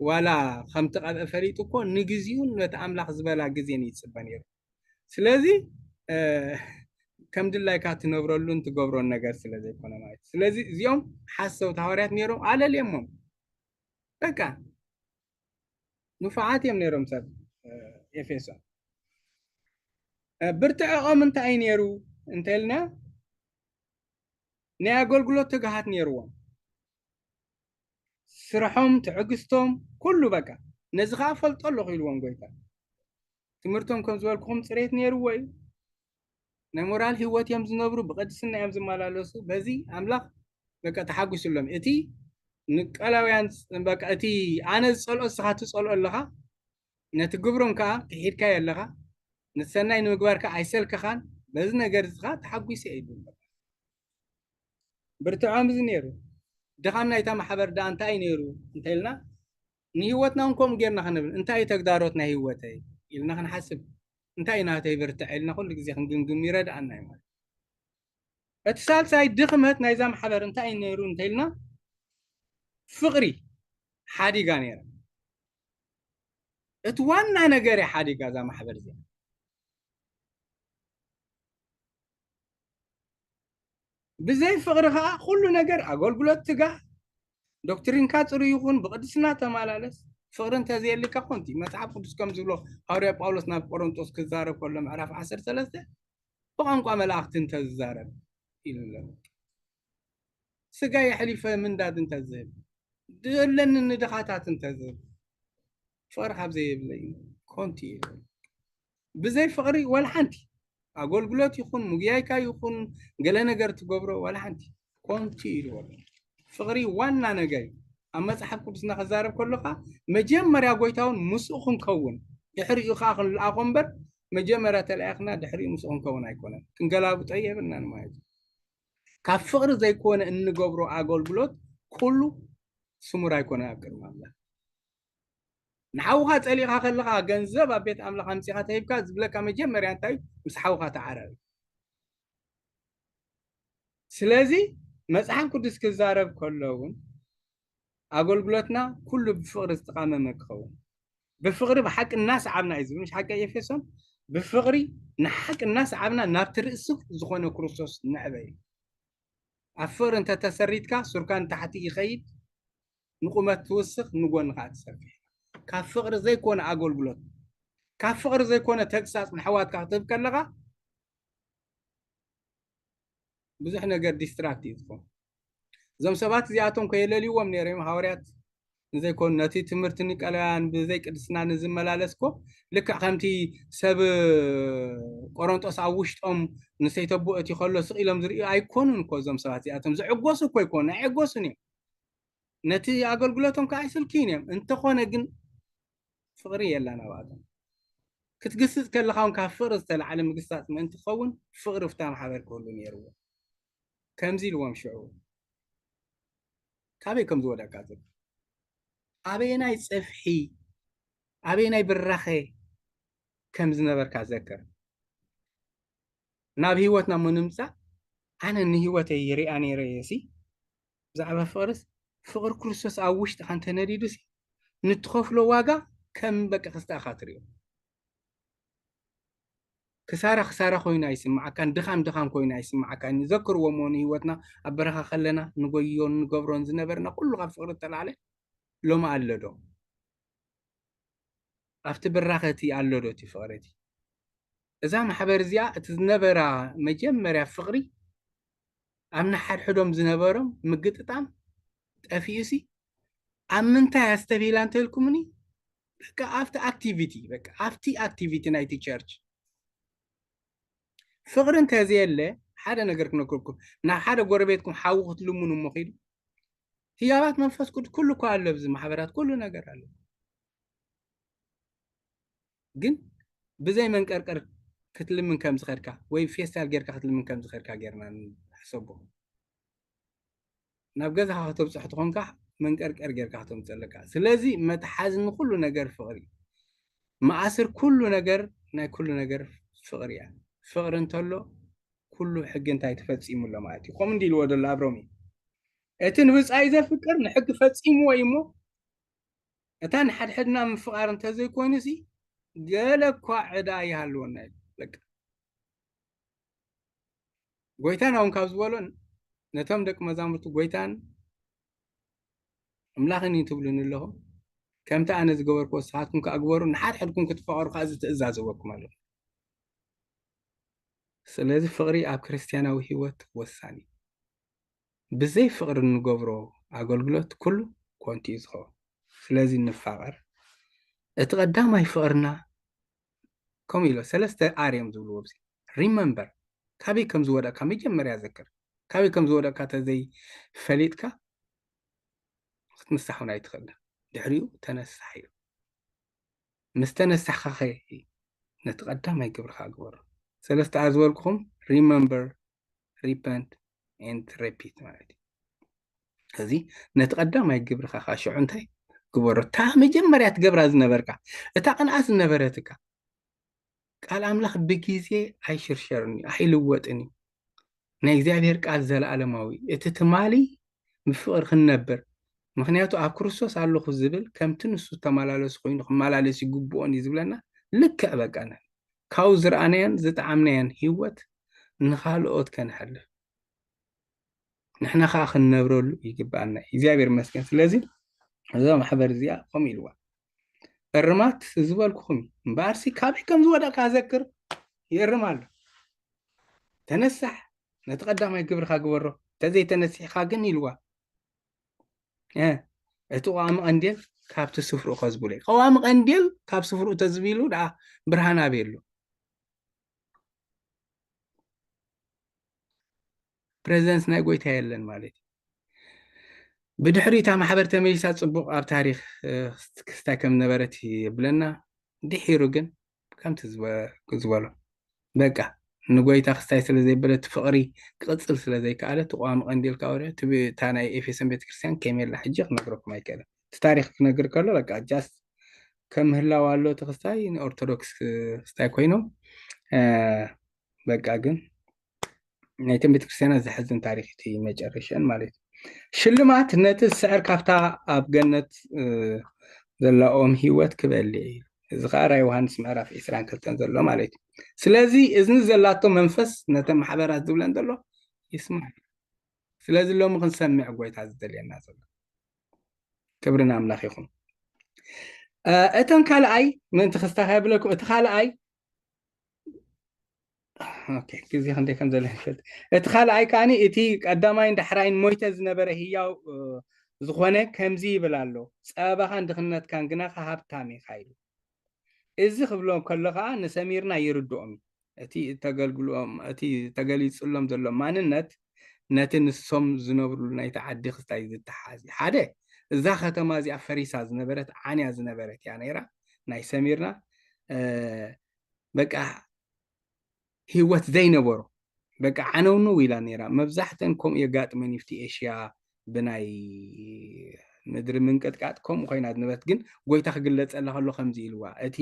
ዋላ ከም ተቐብአ ፈሊጡ እኮ ንግዚኡን ነቲ ኣምላኽ ዝበላ ግዜን ይጽበ ነይሩ። ስለዚ፣ እ፣ ከም ድላይካ ትነብረሉን ትገብሮን ነገር ስለ ዘይኮነ ማለት እዩ። ስለዚ እዚኦም ሓሰውቲ ሃዋርያት ነይሮም፣ ኣለልየሞም። በቃ ንፉዓት እዮም ነይሮም ሰብ፣ እ፣ ኤፌሶን። እ፣ ብርትዐኦም እንታይ እዩ ነይሩ እንተልና፣ ናይ ኣገልግሎት ትግሃት ነይርዎም። ስርሖም፣ ትዕግስቶም፣ ኩሉ በቃ። ነዚ ኸኣ ፈልጦ ኣለኹ ኢልዎም ጎይታ። ትምህርቶም ከም ዝበልኩኹም ጽሬት ነይርዎ እዩ። ናይ ሞራል ህይወት እዮም ዝነብሩ፣ ብቅድስና እዮም ዝመላለሱ። በዚ ኣምላኽ በቃ ተሓጒሱሎም። እቲ ንቀላውያን በቃ እቲ ኣነ ዝጸልኦ እስኻ ትጸልኦ ኣለኻ፣ ነቲ ግብሮም ከኣ ክሒድካዮ ኣለኻ፣ ነቲ ሰናይ ንምግባር ከኣ ኣይሰልከኻን። በዚ ነገር እዚ ኸኣ ተሓጒሰ እዩ ይብል። ብርትዖም እዚ ነይሩ። ድኻም ናይታ ማሕበር ደኣ እንታይ እዩ ነይሩ እንተኢልና፣ ንህይወትና እውን ከምኡ ጌርና ክንብል፣ እንታይ እዩ ተግዳሮት ናይ ህይወተይ ኢልና ክንሓስብ፣ እንታይ እዩ ናተይ ብርትዐ ኢልና ኩሉ ግዜ ክንግምግም ይረድኣና እዩ ማለት እዩ። እቲ ሳልሳይ ድኽመት ናይዛ ማሕበር እንታይ እዩ ነይሩ እንተኢልና፣ ፍቕሪ ሓዲጋ ነይራ። እቲ ዋና ነገር እያ ሓዲጋ እዛ ማሕበር እዚኣ። ብዘይ ፍቕሪ ኸኣ ኩሉ ነገር፣ ኣገልግሎት፣ ትጋህ፣ ዶክትሪንካ ጽሩይ ይኹን፣ ብቕድስና ተመላለስ። ፍቕሪ እንተዘየልካ ኮንቲ፣ መጽሓፍ ቅዱስ ከም ዝብሎ፣ ሃዋርያ ጳውሎስ ናብ ቆሮንጦስ ክዛረብ ከሎ ምዕራፍ ዓሰርተ ሰለስተ፣ ብቋንቋ መላእኽቲ እንተዝዛረብ ኢሉ ኣሎ። ስጋይ ኣሕሊፈ ምንዳድ እንተዝህብ፣ ዘለኒ ንድኻታት እንተዝህብ፣ ፍቕሪ ካብ ዘየብለይ ኮንቲ እዩ። ብዘይ ፍቕሪ ዋላ ሓንቲ ኣገልግሎት ይኹን፣ ምጉያይካ ይኹን፣ ገለ ነገር ትገብሮ ዋላ ሓንቲ ኮንቲ እዩ ዝበሎ። ፍቕሪ ዋና ነገር እዩ። ኣብ መጽሓፍ ቅዱስና ክዛረብ ከሎ ከኣ መጀመርያ ጎይታ እውን ምስኡ ክንከውን ድሕሪኡ ከኣ ክንልኣኾ እምበር መጀመርያ ተለኣኽና ድሕሪኡ ምስኡ ክንከውን ኣይኮነን። ክንገላብጦ የብልናን ማለት እዩ። ካብ ፍቕሪ ዘይኮነ እንገብሮ ኣገልግሎት ኩሉ ስሙር ኣይኮነን ኣብ ቅድሚ ኣምላኽ። ንሓውኻ ጸሊእኻ ከለኻ ገንዘብ ኣብ ቤት ኣምላኽ ኣምጺኻ ተሂብካ ዝብለካ መጀመርያ እንታይ ምስ ሓውኻ ተዓራሪ። ስለዚ መጽሓፍ ቅዱስ ክዛረብ ከሎ እውን ኣገልግሎትና ኩሉ ብፍቕሪ ዝተቓመመ ክኸውን ብፍቕሪ ብሓቂ እናሰዓብና እዩ ዝብል ምሽ ሓቂ ኤፌሶን ብፍቕሪ ንሓቂ እናሰዓብና ናብቲ ርእሲ ዝኾነ ክርስቶስ ንዕበ እዩ። ኣብ ፍቕሪ እንተተሰሪትካ ሱርካ ንታሕቲ ይኸይድ፣ ንቁመት ትውስኽ፣ ንጎኒ ከዓ ትሰፍሕ። ካብ ፍቕሪ ዘይኮነ ኣገልግሎት ካብ ፍቕሪ ዘይኮነ ተግሳፅ ንሕዋትካ ክትህብ ከለኻ ብዙሕ ነገር ዲስትራክት እዩ ዝኾን። እዞም ሰባት እዚኣቶም ከየለልይዎም ነይሮም ሃዋርያት ንዘይኮኑ ነቲ ትምህርቲ ኒቀላውያን ብዘይ ቅድስና ንዝመላለስ ኮ ልክዕ ከምቲ ሰብ ቆሮንጦስ ኣብ ውሽጦም ንሰይተቦ እቲ ከሎ ስቕ ኢሎም ዝርእዩ ኣይኮኑን እኮ እዞም ሰባት እዚኣቶም ዝዕጎሱ እኮ ይኮኑ ኣይዕጎሱን እዮም። ነቲ ኣገልግሎቶም ከዓ ኣይስልክዩን እዮም። እንተኾነ ግን ፍቕሪ የላን ኣብኣቶም። ክትግስጽ ከለኻ እውን ካብ ፍቕሪ ዝተላዕለ ምግስጻጽ ምእንቲ ክኸውን ፍቕሪ ፍታ ማሕበር ክህሉ ነይርዎ። ከምዚ ኢልዎም ሽዑ ካበይ ከም ዝወደቅካ ዘክር። ኣበየናይ ጽፍሒ ኣበየናይ ብራኸ ከም ዝነበርካ ዘክር። ናብ ህይወትና ምንምጻእ ኣነ ንህይወተይ ይሪኣ ነይረ እየ ሲ ብዛዕባ ፍቕርስ ፍቕሪ ክርስቶስ ኣብ ውሽጥኻ እንተነዲዱ ሲ ንትኸፍሎ ዋጋ ከም በቂ ክስታእኻ ትሪኦ። ክሳራ ክሳራ ኮይኑ ኣይስምዓካን፣ ድኻም ድኻም ኮይኑ ኣይስምዓካን። ዘክርዎ እሞ ንህይወትና ኣብ በረኻ ከለና ንጎዮን ንገብሮን ዝነበርና ኩሉ ካብ ፍቕሪ እተላዕለ ሎሚ ኣሎ ዶ? ኣብቲ ብራኸ እቲ ኣሎ ዶ እቲ ፍቕሪ እቲ? እዛ ማሕበር እዚኣ እቲ ዝነበራ መጀመርያ ፍቕሪ ኣብ ንሓድሕዶም ዝነበሮም ምግጥጣም ጠፊኡሲ ኣብ ምንታይ ኣስተብሂላ እንተልኩምኒ በቃ ኣብቲ ኣክቲቪቲ በቃ ኣብቲ ኣክቲቪቲ ናይቲ ቸርች ፍቕሪ እንተዘየለ ሓደ ነገር ክነግርኩም ናብ ሓደ ጎረቤትኩም ሓዊ ክትልምኑ እሞ ኪዱ ህያባት መንፈስ ቅዱስ ኩሉ እኮ ኣሎ ኣብዚ ማሕበራት ኩሉ ነገር ኣሎ ግን ብዘይ መንቀርቀር ክትልምን ከም ዝኸድካ ወይ ፌስታል ጌርካ ክትልምን ከም ዝኸድካ ጌርና ንሕሰቦ ናብ ገዛኻ ከተብፅሕ ትኾንካ መንቀርቀር ጌርካ ከተምፅእ ኣለካ ስለዚ መትሓዚ ንኩሉ ነገር ፍቕሪ መኣስር ኩሉ ነገር ናይ ኩሉ ነገር ፍቕሪ እያ ፍቕሪ እንተሎ ኩሉ ሕጊ እንታይ ተፈፂሙ ኣሎ ማለት እዩ ከምኡ እንዲ ኢልዎ ዘሎ ኣብ ሮሚ እቲ ንብፃይ ዘፍቅር ንሕጊ ፈፂምዎ እዩ እሞ እታ ንሓድሕድና ምፍቓር እንተዘይኮይኑሲ ገለ እኳ ዕዳ ይሃልወና እዩ በቃ ጎይታና እውን ካብ ዝበሎ ነቶም ደቂ መዛሙርቲ ጎይታን ኣምላኽን እዩ ትብሉኒ ኣለኹም ከምቲ ኣነ ዝገበርኩ ወስኻትኩም ከዓ ግበሩ ንሓድሕድኩም ክትፈቐሩ ከዓ እዚ ትእዛዘወኩም ኣለኹ ስለዚ ፍቕሪ ኣብ ክርስትያናዊ ህይወት ወሳኒ ብዘይ ፍቕሪ እንገብሮ ኣገልግሎት ኩሉ ኮንቲ እዩ ዝኸውን ስለዚ ንፋቐር እቲ ቀዳማይ ፍቕርና ከምኡ ኢሎ ሰለስተ ኣር እዮም ዝብልዎ ብዚ ሪመምበር ካበይ ከም ዝወደቅካ መጀመርያ ዘክር ካበይ ከም ዝወደቅካ ተዘይ ፈሊጥካ ክትንሳሕ እውን ኣይትኽእልን ድሕሪኡ ተነሳሕ እዩ ምስ ተነሳሕካ ኸ ነቲ ቀዳማይ ግብርካ ግበሮ ሰለስተ ኣር ዝበልኩኹም remember repent and repeat ማለት እዩ እዚ ነቲ ቀዳማይ ግብርካ ከዓ ሽዑ እንታይ ግበሮ እታ መጀመርያ ትገብራ ዝነበርካ እታ ቅንኣት ዝነበረትካ ቃል ኣምላኽ ብግዜ ኣይሽርሸርን እዩ ኣይልወጥን እዩ ናይ እግዚኣብሔር ቃል ዘለኣለማዊ እቲ ትማሊ ብፍቕሪ ክንነብር ምኽንያቱ ኣብ ክርስቶስ ኣለኹ ዝብል ከምቲ ንሱ ዝተመላለሱ ኮይኑ ክመላለስ ይግብኦን እዩ ዝብለና ልክዕ በቃ ካብኡ ዝረኣናዮን ዝጠዓምናዮን ህይወት ንኻልኦት ከነሕልፍ ንሕና ከዓ ክንነብረሉ ይግብኣና እግዚኣብሔር ይመስገን ስለዚ እዛ ማሕበር እዚኣ ከምኡ ኢልዋ እርማት ዝበልኩኹም እዩ እምበኣርሲ ካበይ ከም ዝወደቕካ ዘክር ይእርም ኣሎ ተነሳሕ ነቲ ቀዳማይ ግብርካ ግበሮ እንተዘይተነሲሕካ ግን ኢልዋ እቲ ቀዋሚ ቀንዴል ካብቲ ስፍርኡ ከዝብሎ እዩ ቀዋሚ ቀንዴል ካብ ስፍርኡ ተዝቢሉ ደኣ ብርሃን ኣበይ ኣሎ ፕሬዘንስ ናይ ጎይታ የለን ማለት እዩ ብድሕሪ እታ ማሕበር ተመሊሳ ጽቡቕ ኣብ ታሪኽ ክስታይ ከም ነበረት ይብለና። ድሒሩ ግን ከምቲ ዝበሎ በቃ ንጎይታ ክስታይ ስለ ዘይበለ እቲ ፍቕሪ ክቕጽል ስለ ዘይከኣለ እቲ ቋሚ ቀንዲ ኢልካ ወረ እታ ናይ ኤፌሶን ቤተክርስትያን ከመይ ኣላ ሕጂ ክነግረኩም ኣይክእልን። እቲ ታሪኽ ክነግር ከሎ በቃ ጃስት ከም ምህላው ኣሎ እቲ ክስታይ ንኦርቶዶክስ ክስታይ ኮይኖም በቃ ግን ናይተን ቤተክርስትያናት ዘሕዝን ታሪኽ እቲ መጨረሻን ማለት እዩ። ሽልማት ነቲ ዝስዕር ካብታ ኣብ ገነት ዘላኦም ህይወት ክበልዕ እዩ። እዚ ከዓ ራይ ዮሃንስ ምዕራፍ ዕስራን ክልተን ዘሎ ማለት እዩ። ስለዚ እዝኒ ዘላቶ መንፈስ ነተን ማሕበራት ዝብለን ዘሎ ይስማዕ። ስለዚ ሎሚ ክንሰምዕ ጎይታ ዝደልየና ዘሎ ክብሪ ንኣምላኽ ይኹን። እተን ካልኣይ ምእንቲ ክስታካ ይብለኩም እቲ ካልኣይ ግዜ ክንደይ ከም ዘሎ ይፈልጥ። እቲ ካልኣይ ከዓኒ እቲ ቀዳማይን ዳሕራይን ሞይተ ዝነበረ ህያው ዝኾነ ከምዚ ይብል ኣሎ፣ ጸበኻን ድኽነትካን ግናኸ ሃብታም ኢኻ ኢሉ። እዚ ክብሎ ከሎ ከዓ ንሰሚርና ይርድኦም እዩ። እቲ ተገልግልኦም እቲ ተገሊጽሎም ዘሎ ማንነት ነቲ ንሶም ዝነብርሉ ናይቲ ዓዲ ክስታይ ዝተሓዝ ሓደ እዛ ከተማ እዚኣ ፈሪሳ ዝነበረት ዓንያ ዝነበረት እያ ነይራ። ናይ ሰሚርና በቃ ህይወት ዘይነበሮ በቃ ዓነውነው ኢላ ነይራ። መብዛሕተን ከምኡ የጋጥመን ይፍቲ ኤሽያ ብናይ ምድሪ ምንቅጥቃጥ ከምኡ ኮይና ዝነበረት ግን ጎይታ ክግለጸላ ከሎ ከምዚ ኢልዋ እቲ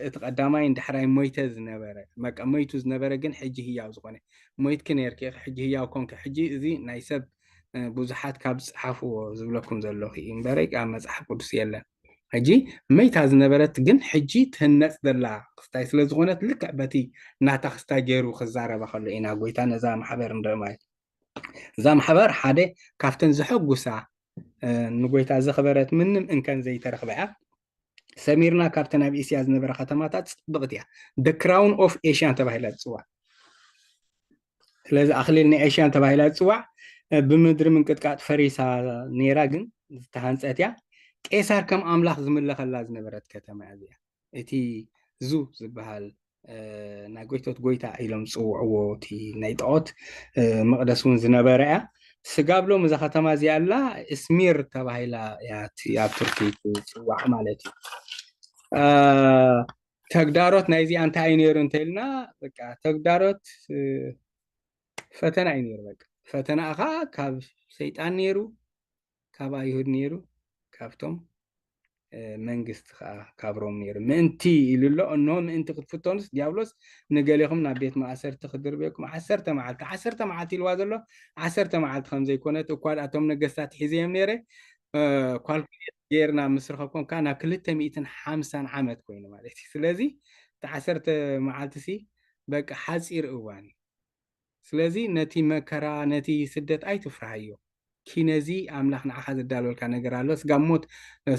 እቲ ቀዳማይ ንዳሕራይ ሞይተ ዝነበረ በቃ ሞይቱ ዝነበረ ግን ሕጂ ህያው ዝኾነ ሞይትኪ ነርኪ ሕጂ ህያው ኮንኪ ሕጂ እዚ ናይ ሰብ ብዙሓት ካብ ዝጸሓፍዎ ዝብለኩም ዘለኹ እዩ እምበረ ኣብ መጽሓፍ ቅዱስ የለን። ሕጂ መይታ ዝነበረት ግን ሕጂ ትህነጽ ዘላ ክስታይ ስለ ዝኾነት ልክዕ በቲ ናታ ክስታይ ገይሩ ክዛረባ ከሎ ኢና ጎይታ ነዛ ማሕበር ንርኢ ማለት እዛ ማሕበር ሓደ ካብተን ዘሐጉሳ ንጎይታ ዘኽበረት ምንም እንከን ዘይተረኽበ እያ። ሰሚርና ካብተን ኣብ ኤስያ ዝነበረ ከተማታት ጽብቕቲ እያ። The Crown of Asian ተባሂላ ትጽዋዕ። ስለዚ ኣኽሊል ናይ ኤሽያን ተባሂላ ትጽዋዕ። ብምድሪ ምንቅጥቃጥ ፈሪሳ ነይራ ግን ዝተሃንጸት እያ። ቄሳር ከም ኣምላኽ ዝምለኸላ ዝነበረት ከተማ እያ እዚኣ። እቲ ዙ ዝበሃል ናይ ጎይቶት ጎይታ ኢሎም ዝፅውዕዎ እቲ ናይ ጣዖት መቕደስ እውን ዝነበረ እያ። ስጋብ ሎም እዛ ከተማ እዚኣ ኣላ እስሚር ተባሂላ እያ ኣብ ቱርኪ ትፅዋዕ ማለት እዩ። ተግዳሮት ናይዚኣ እንታይ እዩ ነይሩ እንተኢልና በቃ ተግዳሮት ፈተና እዩ ነይሩ። በቃ ፈተና ከዓ ካብ ሰይጣን ነይሩ፣ ካብ ኣይሁድ ነይሩ፣ ካብቶም መንግስቲ ከዓ ካብ ሮም ነይሩ። ምእንቲ ኢሉ ኣሎ። እንሆ ምእንቲ ክትፍተኑስ ዲያብሎስ ንገሌኹም ናብ ቤት ማእሰርቲ ክድርበየኩም ዓሰርተ መዓልቲ፣ ዓሰርተ መዓልቲ ኢልዋ ዘሎ ዓሰርተ መዓልቲ ከም ዘይኮነት እኳ እቶም ነገስታት ሒዘዮም ነይረ ኳልኩሌት ጌርና ምስ ረኸብኩም ከዓ ናብ ክልተ ሚእትን ሓምሳን ዓመት ኮይኑ ማለት እዩ። ስለዚ እቲ ዓሰርተ መዓልቲ ሲ በቃ ሓፂር እዋን እዩ። ስለዚ ነቲ መከራ ነቲ ስደት ኣይትፍርሃዮ። ኪነዚ ኣምላኽ ንዓኻ ዘዳለወልካ ነገር ኣሎ። ስጋብ ሞት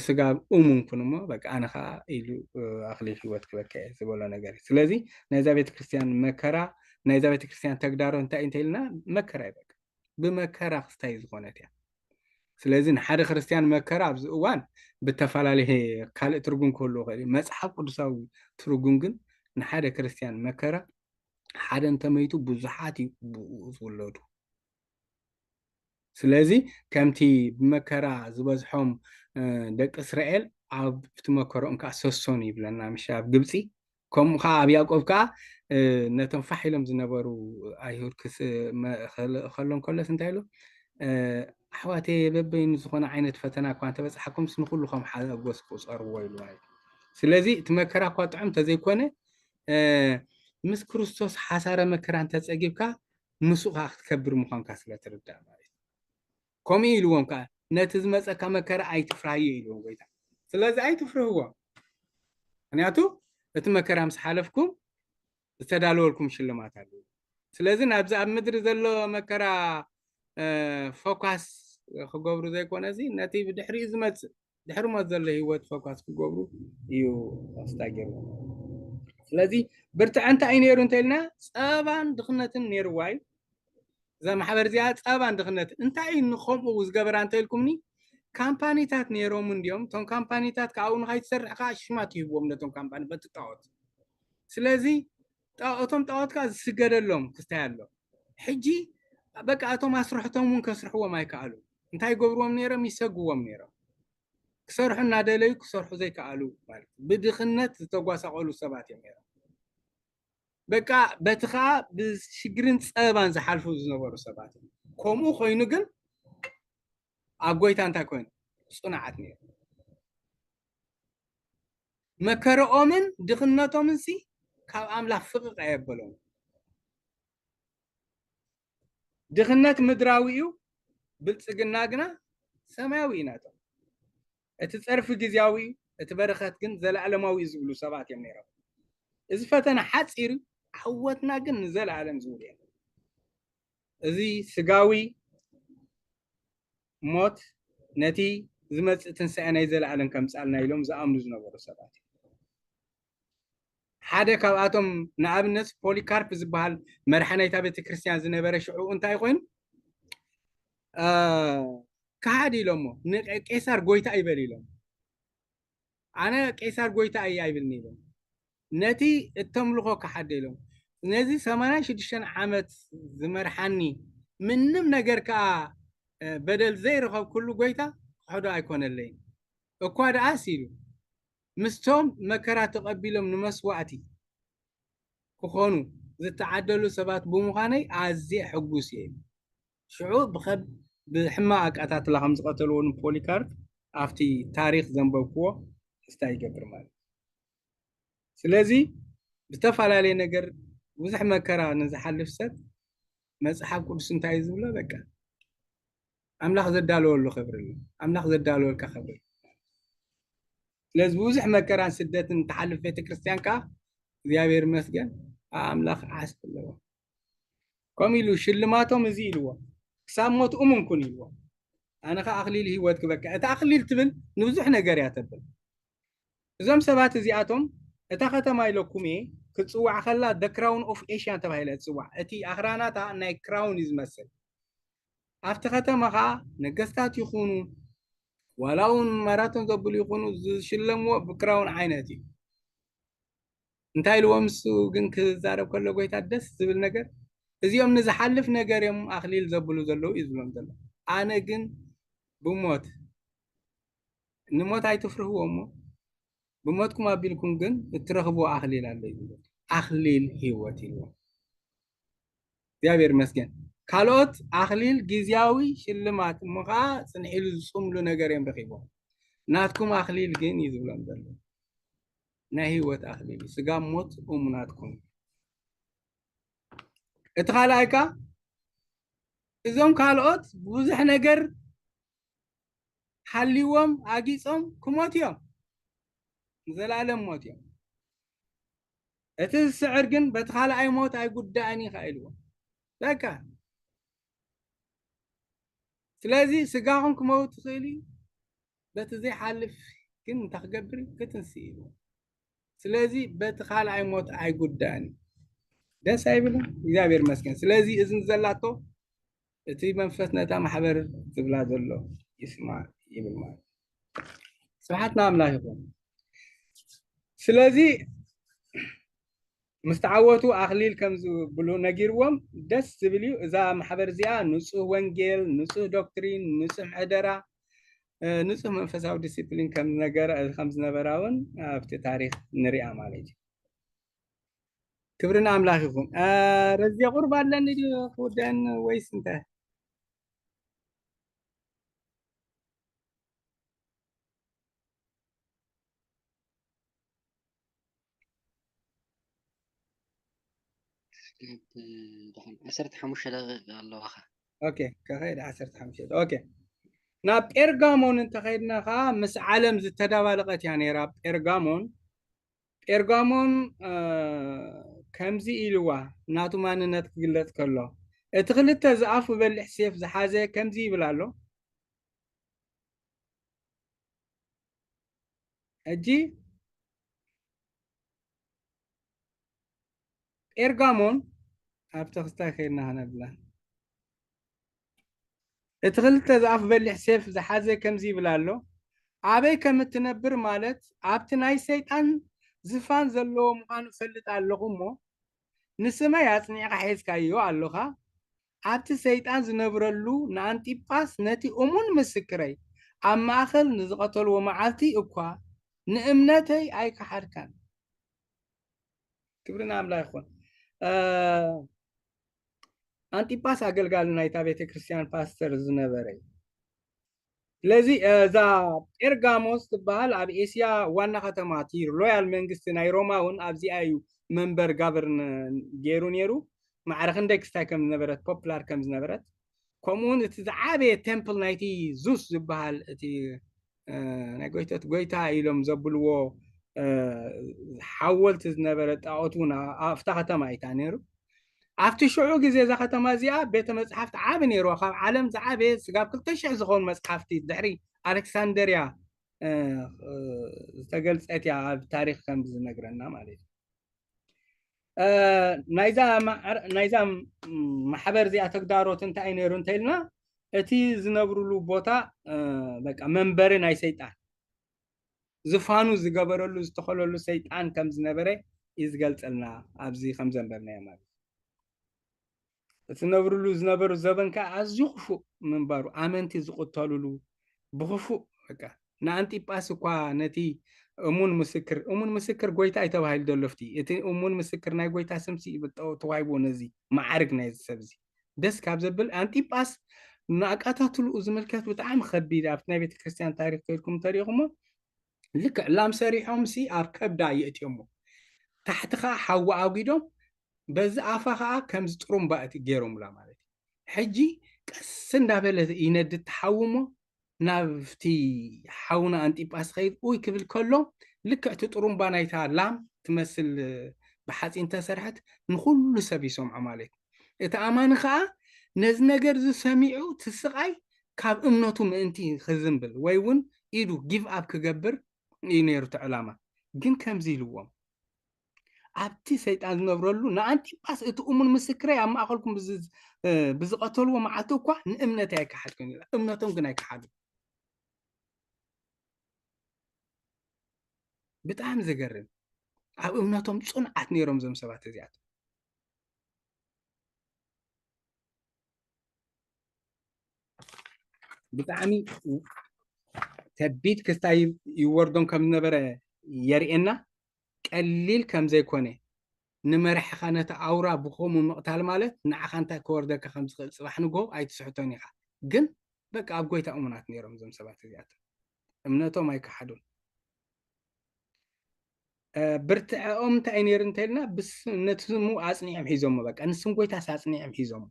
ስጋብ እሙን ኩን እሞ በቃ ኣነ ከዓ ኢሉ ኣኽሊል ህይወት ክበካ እየ ዝበሎ ነገር እዩ። ስለዚ ናይዛ ቤተክርስትያን መከራ ናይዛ ቤተክርስትያን ተግዳሮ እንታይ እንተ ኢልና መከራ እዩ። በቃ ብመከራ ክስታይ ዝኾነት እያ። ስለዚ ንሓደ ክርስትያን መከራ ኣብዚ እዋን ብተፈላለየ ካልእ ትርጉም ክህልዎ ይኽእል እዩ። መፅሓፍ ቅዱሳዊ ትርጉም ግን ንሓደ ክርስትያን መከራ ሓደ እንተመይቱ ብዙሓት እዩ ብኡ ዝውለዱ። ስለዚ ከምቲ ብመከራ ዝበዝሖም ደቂ እስራኤል ኣብቲ መከሮም ከዓ ሰሶኑ ይብለና ምሽ ኣብ ግብፂ ከምኡ ከዓ ኣብ ያዕቆብ ከዓ ነቶም ፋሕ ኢሎም ዝነበሩ ኣይሁድ ከሎ እንከሎስ እንታይ ኢሉ ኣሕዋተየ በበይኑ ዝኾነ ዓይነት ፈተና እኳ እንተበፅሓኩምስ ንኩሉ ከም ሓጎስ ቁፀርዎ ኢሉ ማለት እዩ። ስለዚ እቲ መከራ እኳ ጥዑም እንተዘይኮነ ምስ ክርስቶስ ሓሳረ መከራ እንተፀጊብካ ምስኡ ከዓ ክትከብር ምዃንካ ስለ ትርዳእ ማለት እዩ። ከምኡ ኢልዎም ከዓ ነቲ ዝመፀካ መከራ ኣይትፍራህዮ ኢልዎም ጎይታ። ስለዚ ኣይትፍርህዎ። ምክንያቱ እቲ መከራ ምስ ሓለፍኩም ዝተዳለወልኩም ሽልማት ኣለዉ። ስለዚ ናብዚ ኣብ ምድሪ ዘሎ መከራ ፎካስ ክገብሩ ዘይኮነ እዚ ነቲ ብድሕሪኡ ዝመፅእ ድሕሪ ሞት ዘሎ ህይወት ፎካስ ክገብሩ እዩ ኣስታገሩ። ስለዚ ብርትዐ እንታይ እዩ ነይሩ እንተኢልና ፀባን ድኽነትን ነይርዋ እዩ። እዛ ማሕበር እዚኣ ፀባን ድኽነትን እንታይ እዩ ንከምኡ ዝገበራ እንተኢልኩምኒ ካምፓኒታት ነይሮም እንዲዮም። እቶም ካምፓኒታት ካብኡ ንካይትሰርሕ ከዓ ሽማት ይህብዎም ነቶም ካምፓኒ በቲ ጣዖት። ስለዚ እቶም ጣዖት ከዓ ዝስገደሎም ክስታይ ኣሎ። ሕጂ በቃ እቶም ኣስርሕቶም እውን ከስርሕዎም ኣይከኣሉ። እንታይ ይገብርዎም ነይሮም? ይሰግዎም ነይሮም። ክሰርሑ እናደለዩ ክሰርሑ ዘይከኣሉ ማለት እዩ። ብድኽነት ዝተጓሳቐሉ ሰባት እዮም ነይሮም። በቃ በቲ ከዓ ብሽግርን ፀበባን ዝሓልፉ ዝነበሩ ሰባት እዮም። ከምኡ ኮይኑ ግን ኣብ ጎይታ እንታይ ኮይኑ? ፅኑዓት ነይሩ። መከረኦምን ድኽነቶምን ሲ ካብ ኣምላኽ ፍቕቕ ኣየበሎም። ድኽነት ምድራዊ እዩ፣ ብልጽግና ግና ሰማያዊ እዩ ናቶም። እቲ ጸርፊ ግዜያዊ እዩ፣ እቲ በረኸት ግን ዘለኣለማዊ እዩ ዝብሉ ሰባት እዮም ነይሮም። እዚ ፈተና ሓጺር እዩ፣ ዓወትና ግን ንዘለኣለም ዝብል እዩ። እዚ ስጋዊ ሞት ነቲ ዝመጽእ ትንሳኤ ናይ ዘለኣለም ከምጽኣልና ኢሎም ዝኣምኑ ዝነበሩ ሰባት እዮም። ሓደ ካብኣቶም ንኣብነት ፖሊካርፕ ዝበሃል መርሓ ናይታ ቤተ ክርስቲያን ዝነበረ ሽዑ እንታይ ኮይኑ ክሓድ ኢሎሞ ንቄሳር ጎይታ ይበል ኢሎም ኣነ ቄሳር ጎይታ እየ ኣይብልኒ ኢሎም ነቲ እተምልኾ ክሓደ ኢሎም ነዚ ሰማንያን ሽዱሽተን ዓመት ዝመርሓኒ ምንም ነገር ከዓ በደል ዘይረኸብኩሉ ጎይታ ክሕዶ ኣይኮነለይን እኳ ደኣስ ኢሉ ምስቶም መከራ ተቐቢሎም ንመስዋእቲ ክኾኑ ዝተዓደሉ ሰባት ብምዃነይ ኣዝየ ሕጉስ እየ። ሽዑ ብኸብ ብሕማቕ ኣቃታትላ ከም ዝቐተልዎ ንፖሊካርፕ ኣብቲ ታሪክ ዘንበብክዎ እስታ ይገብር ማለት ስለዚ ብዝተፈላለየ ነገር ብዙሕ መከራ ንዝሓልፍ ሰብ መፅሓፍ ቅዱስ እንታይ እዩ ዝብሎ በቃ ኣምላኽ ዘዳለወሉ ክብሪ ኣሎ ኣምላኽ ዘዳለወልካ ክብሪ ስለዚ ብዙሕ መከራን ስደትን ትሓልፍ ቤተክርስትያን ከዓ እግዚኣብሔር ይመስገን ኣምላኽ ዓስቢ ኣለዎ ከምኡ ኢሉ ሽልማቶም እዚ ኢልዎ ክሳብ ሞት እሙን ኩን ኢልዎ ኣነ ከዓ ኣክሊል ህይወት ክበካ እቲ ኣክሊል ትብል ንብዙሕ ነገር እያ ተብል እዞም ሰባት እዚኣቶም እታ ከተማ ኢለኩም እየ ክትፅዋዕ ከላ the crown of Asia ተባሂላ ትፅዋዕ እቲ ኣኽራናታ ናይ ክራውን እዩ ዝመስል ኣብቲ ከተማ ከዓ ነገስታት ይኹኑ ዋላ እውን ማራቶን ዘብሉ ይኹኑ ዝሽለምዎ ብክራውን ዓይነት እዩ እንታይ ኢልዎም እሱ ግን ክዛረብ ከሎ ጎይታ ደስ ዝብል ነገር እዚኦም ንዝሓልፍ ነገር እዮም ኣክሊል ዘብሉ ዘለዉ እዩ ዝብሎም ዘሎ ኣነ ግን ብሞት ንሞት ኣይትፍርህዎ እሞ ብሞትኩም ኣቢልኩም ግን እትረኽብዎ ኣክሊል ኣሎ ይብሉ ኣክሊል ህይወት ይብሉ እግዚኣብሔር ይመስገን ካልኦት ኣክሊል ግዝያዊ ሽልማት እሞ ከዓ ፅንሒሉ ዝፅምሉ ነገር እዮም ረኪቦም ናትኩም ኣክሊል ግን እዩ ዝብሎም ዘሎ ናይ ህይወት ኣክሊል እዩ ስጋ ሞት እሙናትኩም እቲ ካልኣይ ከዓ እዞም ካልኦት ብዙሕ ነገር ሃልዎም ኣጊፆም ክሞት እዮም ንዘላለም ሞት እዮም እቲ ዝስዕር ግን በቲ ካልኣይ ሞት ኣይጉዳእን እዩ ኢልዎም በቃ ስለዚ ስጋኹም ክመውት ትኽእል እዩ በቲ ዘይሓልፍ ግን እንታይ ክገብር እዩ ክትንስእ እዩ ስለዚ በቲ ካልኣይ ሞት ኣይጉዳእን እዩ ደስ ኣይብልን እግዚኣብሔር መስገን ስለዚ እዚ ዘላቶ እቲ መንፈስ ነታ ማሕበር ዝብላ ዘሎ ይስማ ይብል ማለት ስብሓት ንኣምላኽ ይኹን ስለዚ ምስ ተዓወቱ ኣክሊል ከም ዝብሉ ነጊርዎም ደስ ዝብል እዩ እዛ ማሕበር እዚኣ ንፁህ ወንጌል ንፁህ ዶክትሪን ንፁህ ምሕደራ ንፁህ መንፈሳዊ ዲስፕሊን ከም ዝነገረ ከም ዝነበራ እውን ኣብቲ ታሪክ ንሪኣ ማለት እዩ ክብሪ ንኣምላኽ ይኹን ረዝየ ቁርብ ኣለኒ ድዩ ክውደን ወይስ እንታይ ዓሰርተ ሓሙሽተ ደቂቃ ኣለዋኻ ኦኬ ከኸይድ ዓሰርተ ሓሙሽተ ኦኬ ናብ ጴርጋሞን እንተኸይድና ከዓ ምስ ዓለም ዝተደባለቀት እያ ነይራ ጴርጋሞን ጴርጋሞን ከምዚ ኢልዋ ናቱ ማንነት ክግለጽ ከሎ እቲ ክልተ ዝኣፉ በሊሕ ሴፍ ዝሓዘ ከምዚ ይብል ኣሎ ሕጂ ጴርጋሞን ኣብ ተክስታይ ከይድና ከነብላ እቲ ክልተ ዝኣፍ በሊሕ ሴፍ ዝሓዘ ከምዚ ይብል ኣሎ ኣበይ ከም እትነብር ማለት ኣብቲ ናይ ሰይጣን ዝፋን ዘለዎ ምዃኑ እፈልጥ ኣለኹ እሞ ንስመይ ኣጽኒዕካ ሒዝካዮ ኣለኻ ኣብቲ ሰይጣን ዝነብረሉ ንኣንጢጳስ ነቲ እሙን ምስክረይ ኣብ ማእከል ንዝቐተልዎ መዓልቲ እኳ ንእምነተይ ኣይከሓድካን። ክብሪ ንኣምላኽ ይኹን። ኣንጢጳስ ኣገልጋሊ ናይታ ቤተ ክርስቲያን ፓስተር ዝነበረ እዩ። ስለዚ እዛ ጴርጋሞስ ትበሃል ኣብ ኤስያ ዋና ከተማ እቲ ሮያል መንግስቲ ናይ ሮማ እውን ኣብዚኣ እዩ መንበር ጋቨርን ገይሩ ነይሩ። ማዕረ ክንደይ ክስታይ ከም ዝነበረት፣ ፖፕላር ከም ዝነበረት፣ ከምኡ እውን እቲ ዝዓበየ ቴምፕል ናይቲ ዙስ ዝበሃል እቲ ናይ ጎይታ ኢሎም ዘብልዎ ሓወልቲ ዝነበረ ጣዖት እውን ኣብታ ከተማ ኣይታ ነይሩ። ኣብቲ ሽዑ ግዜ እዛ ከተማ እዚኣ ቤተ መጽሓፍቲ ዓቢ ነይርዋ። ካብ ዓለም ዝዓበየ ስጋብ ክልተ ሽሕ ዝኾኑ መጽሓፍቲ ድሕሪ ኣሌክሳንደርያ ዝተገልጸት እያ ኣብ ታሪኽ ከም ዝነግረና ማለት እዩ። ናይዛ ማሕበር እዚኣ ተግዳሮት እንታይ ነይሩ እንተኢልና፣ እቲ ዝነብሩሉ ቦታ በቃ መንበሪ ናይ ሰይጣን ዝፋኑ ዝገበረሉ ዝተኸለሉ ሰይጣን ከም ዝነበረ እዩ ዝገልጸልና ኣብዚ ከም ዘንበብናዮ ማለት እዩ። እቲ ነብርሉ ዝነበሩ ዘበን ከዓ ኣዝዩ ክፉእ ምንባሩ፣ ኣመንቲ ዝቕተሉሉ ብኽፉእ በቃ ንኣንጢጳስ እኳ ነቲ እሙን ምስክር፣ እሙን ምስክር ጎይታ እዩ ተባሂሉ ዘሎ ፍቲ። እቲ እሙን ምስክር ናይ ጎይታ ስምሲ ተዋሂብዎ ነዚ መዓርግ ናይዚ ሰብዚ። ደስ ካብ ዘብል ኣንጢጳስ ንኣቃታትልኡ ዝምልከት ብጣዕሚ ከቢድ ኣብቲ ናይ ቤተክርስትያን ታሪክ ከይድኩም እንተሪኢኹሞ ልክዕ ላም ሰሪሖም ሲ ኣብ ከብዳ የእትዮሞ ታሕቲ ከዓ ሓዊ ኣጉዶም በዚ ኣፋ ከዓ ከምዚ ጥሩምባ እቲ ገይሮምላ ማለት እዩ። ሕጂ ቀስ እንዳበለ ይነድ ተሓውሞ ናብቲ ሓውና ኣንጢጳስ ኸይድ ኡይ ክብል ከሎ ልክዕ እቲ ጥሩምባ ናይታ ላም ትመስል ብሓፂን ተሰርሐት ንኩሉ ሰብ ይሰምዖ ማለት እዩ። እቲ ኣማኒ ከዓ ነዚ ነገር ዝሰሚዑ ትስቃይ ካብ እምነቱ ምእንቲ ክዝንብል ወይ እውን ኢዱ ጊቭ ኣፕ ክገብር እዩ ነይሩ እቲ ዕላማ። ግን ከምዚ ኢልዎም ኣብቲ ሰይጣን ዝነብረሉ ንኣንጢጳስ እቲ እሙን ምስክረይ ኣብ ማእኸልኩም ብዝቐተልዎ መዓልቲ እኳ ንእምነተይ ኣይከሓድኩን ይብል። እምነቶም ግን ኣይከሓዱ። ብጣዕሚ ዘገርም። ኣብ እምነቶም ፅኑዓት ነይሮም እዞም ሰባት እዚኣቶም። ብጣዕሚ ከቢድ ክስታይ ይወርዶም ከም ዝነበረ የርእየና። ቀሊል ከም ዘይኮነ ንመራሕኻ ነቲ ኣውራ ብኸምኡ ምቕታል ማለት ንዓኻ እንታይ ክወርደካ ከም ዝኽእል ፅባሕ ንግሆ ኣይትስሕቶን ኢኻ። ግን በቃ ኣብ ጎይታ እሙናት ነይሮም እዞም ሰባት እዚኣቶም። እምነቶም ኣይከሓዱን። ብርትዐኦም እንታይ ነይሩ እንተኢልና ነቲ ስሙ ኣፅኒዖም ሒዞሞ። በቃ ንስም ጎይታስ ኣፅኒዖም ሒዞሞ።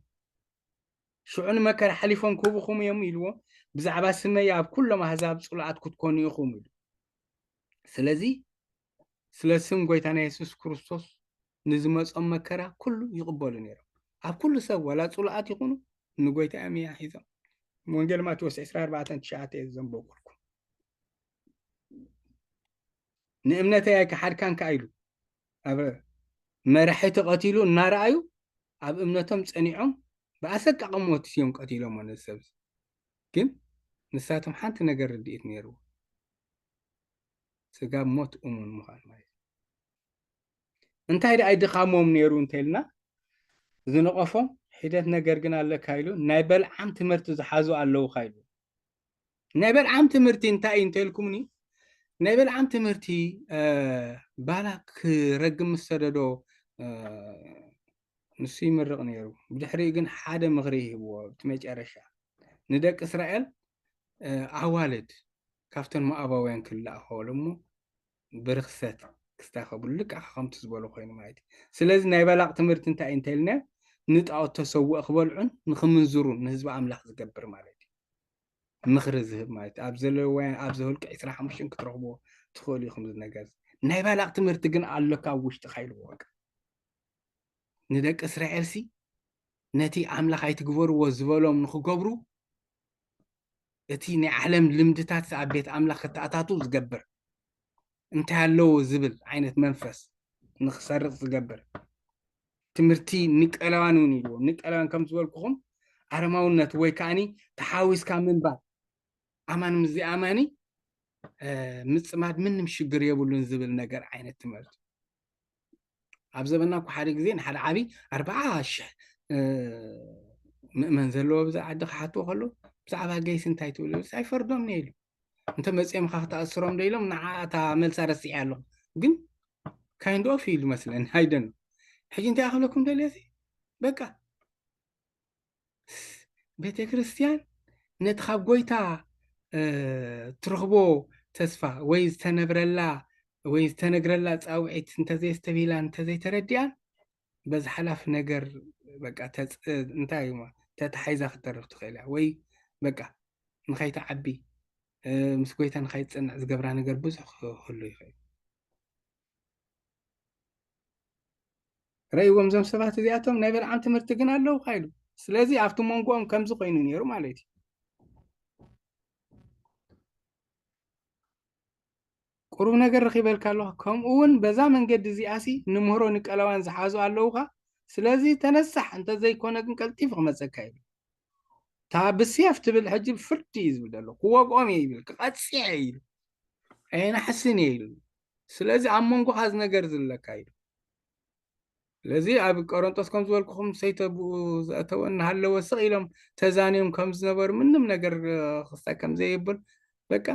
ሽዑ ንመከራ ሓሊፎም ክህቡኹም እዮም ኢልዎ። ብዛዕባ ስመይ ኣብ ኩሎም ኣህዛብ ጽሉኣት ክትኮኑ ኢኹም ኢሉ። ስለዚ ስለ ስም ጎይታና የሱስ ክርስቶስ ንዝመጾም መከራ ኩሉ ይቕበሉ ነይሮም። ኣብ ኩሉ ሰብ ዋላ ጽሉኣት ይኹኑ ንጎይታ እዮም እዮም ሒዞም። ወንጌል ማቴዎስ ዕስራ ኣርባዕተ ትሽዓተ እየ ዘንበብኩልኩም። ንእምነተይ ኣይከሓድካን ከኣ ኢሉ ኣብ መራሒ ተቐቲሉ እናረኣዩ ኣብ እምነቶም ጸኒዖም ብኣሰቃቒ ሞት እዮም ቀቲሎሞ ነዚ ሰብ። ግን ንሳቶም ሓንቲ ነገር ርድኢት ነይርዎ። ስጋብ ሞት እሙን ምዃን ማለት እዩ። እንታይ ደኣ ድኻሞም ነይሩ እንተኢልና ዝነቐፎም ሒደት ነገር ግን ኣለካ ኢሉ ናይ በልዓም ትምህርቲ ዝሓዙ ኣለውኻ ኢሉ። ናይ በልዓም ትምህርቲ እንታይ እዩ እንተልኩምኒ ናይ በልዓም ትምህርቲ ባላክ ረግም ምስ ሰደዶ ንሱ ይምርቕ ነይሩ። ብድሕሪኡ ግን ሓደ ምኽሪ ይህብዎ እቲ መጨረሻ ንደቂ እስራኤል ኣዋልድ ካብተን ሞኣባውያን ክለኣኸሉ እሞ ብርኽሰት ክስታኸብሉ ልክዕ ከምቲ ዝበሎ ኮይኑ ማለት እዩ። ስለዚ ናይ ባላቅ ትምህርቲ እንታይ እዩ እንተልና ንጣዖት ተሰውእ ክበልዑን ንክምንዝሩን ንህዝቢ ኣምላኽ ዝገብር ማለት እዩ። ምኽሪ ዝህብ ማለት እዩ። ኣብ ዘለውያን ኣብ ዘሁልቂ ዕስራ ሓሙሽተ ክትረኽብዎ ትኽእሉ ኢኹም ዝነገር። ናይ ባላቅ ትምህርቲ ግን ኣለካ ኣብ ውሽጥኻ ኢልዎ በቃ ንደቂ እስራኤል ሲ ነቲ ኣምላኽ ኣይትግበርዎ ዝበሎም ንኽገብሩ እቲ ናይ ዓለም ልምድታት ኣብ ቤት ኣምላኽ ክተኣታቱ ዝገብር እንታይ ኣለዎ ዝብል ዓይነት መንፈስ ንኽሰርቕ ዝገብር ትምህርቲ ንቀለዋን እውን ኢልዎ ንቀለዋን ከም ዝበልኩኹም ኣረማውነት ወይ ከዓኒ ተሓዊስካ ምንባር ኣማን ምስ ዘይኣማኒ ምፅማድ ምንም ሽግር የብሉን ዝብል ነገር ዓይነት ትምህርቲ ኣብ ዘበና እኮ ሓደ ግዜ ንሓደ ዓቢ ኣርባዓ ሽሕ እ፣ ምእመን ዘለዎ ብዛ ዓዲ ክሓትዎ ከለዉ፣ "ብዛዕባ ጌይስ እንታይ ትብሉ?" ዝብል ኣይፈርዶምን እየ ኢሉ። "እንተ መጺኦም ኢኻ ክትኣስሮም ዶ?" ኢሎም፣ "ንዓ እታ መልሳ ረሲዐያ ኣለኹ። ግን kind of ኢሉ መስለኒ፣ I don't know። ሕጂ እንታይ ክብለኩም ደልየ፣ እዚ በቃ ቤተ ክርስቲያን ነቲ ካብ ጎይታ፣ እ፣ ትረኽቦ ተስፋ ወይ ዝተነብረላ ወይ ዝተነግረላ ጻውዒት እንተዘየስተብሂላን እንተዘይተረዲኣን፣ በዚ ሓላፍ ነገር በቃ ተጽ-፣ እንታይ እዩ፣ ተታሒዛ ክትተርፍ ትኽእል እያ። ወይ በቃ ንኸይትዓቢ፣ እ፣ ምስ ጎይታ ንኸይትጸንዕ ዝገብራ ነገር ብዙሕ ክህሉ ይኽእል። ረእይዎም፣ እዞም ሰባት እዚኣቶም ናይ በልዓም ትምህርቲ ግን ኣለውኻ ኢሉ። ስለዚ ኣብቲ መንጎኦም ከምዚ ኮይኑ ነይሩ ማለት እዩ። ቁሩብ ነገር ረኺበልካ ኣለኹ። ከምኡ እውን በዛ መንገዲ እዚኣሲ ንምህሮ ንቀለዋን ዝሓዙ ኣለውኻ። ስለዚ ተነሳሕ፣ እንተዘይኮነ ግን ቀልጢፉ ክመጸካ ኢሉ። እታ ብስየፍ ትብል ሕጂ ፍርዲ እዩ ዝብል ዘሎ። ክወግኦም እየ ይብል፣ ክቐጽዕ እየ ኢሉ። ኣየናሕስን እየ ኢሉ። ስለዚ ኣብ መንጎኻ እዚ ነገር ዝለካ ኢሉ። ስለዚ ኣብ ቆሮንጦስ ከም ዝበልኩኹም ሰይተ ብኡ ዘእተወ እናሃለወ ስቕ ኢሎም ተዛንዮም ከም ዝነበሩ፣ ምንም ነገር፣ እ፣ ክስታይ ከም ዘየብል፣ በቃ።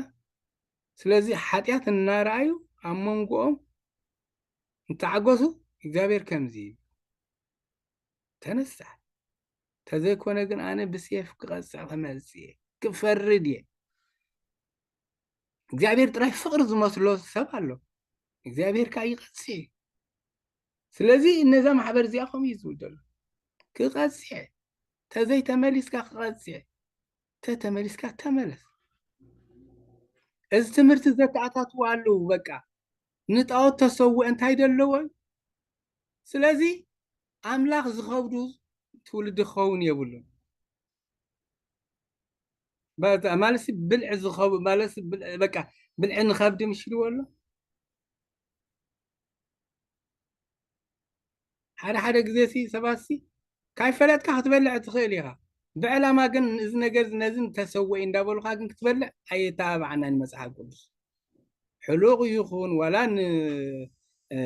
ስለዚ ሓጢኣት እናረኣዩ ኣብ መንጎኦም እንተዓገሱ፣ እግዚኣብሔር ከምዚ ይብል፣ "ተነሳሕ፣ ተዘይኮነ ግን ኣነ ብሴፍ ክቐጽዕ ክመጽእ እየ፣ ክፈርድ እየ።" እግዚኣብሔር ጥራይ ፍቕሪ ዝመስሎ ሰብ ኣሎ፣ እግዚኣብሔር ከኣ ይቐጽዕ እዩ። ስለዚ ነዛ ማሕበር እዚኣ ከምኡ እዩ ዝብል ዘሎ፣ "ክቐጽዕ፣ ተዘይተመሊስካ ክቐጽዕ፣ ተተመሊስካ ተመለስ። እዚ ትምህርቲ ዘተኣታትዉ ኣለዉ፣ በቃ ንጣዖት ተሰውእ እንታይ ደለዎ እዩ?" ስለዚ ኣምላኽ ዝኸብዱ ትውልዲ ክኸውን የብሉን። በቃ፣ ማለትሲ ብልዒ ዝኸብ-፣ ማለትሲ ብልዒ፣ በቃ፣ ብልዒ ንኸብዲ ምሽ ኢልዎ ኣሎ። ሓደ ሓደ ግዜሲ ሰባትሲ ካይፈለጥካ ክትበልዕ ትኽእል ኢኻ። ብዕላማ ግን እዚ ነገር እዚ ነዚ ተሰወኢ እንዳበሉኻ ግን ክትበልዕ ኣየተባብዓናን መጽሓፍ ቅዱስ። ሕሉቕ ይኹን ዋላ ን-፣ እ፣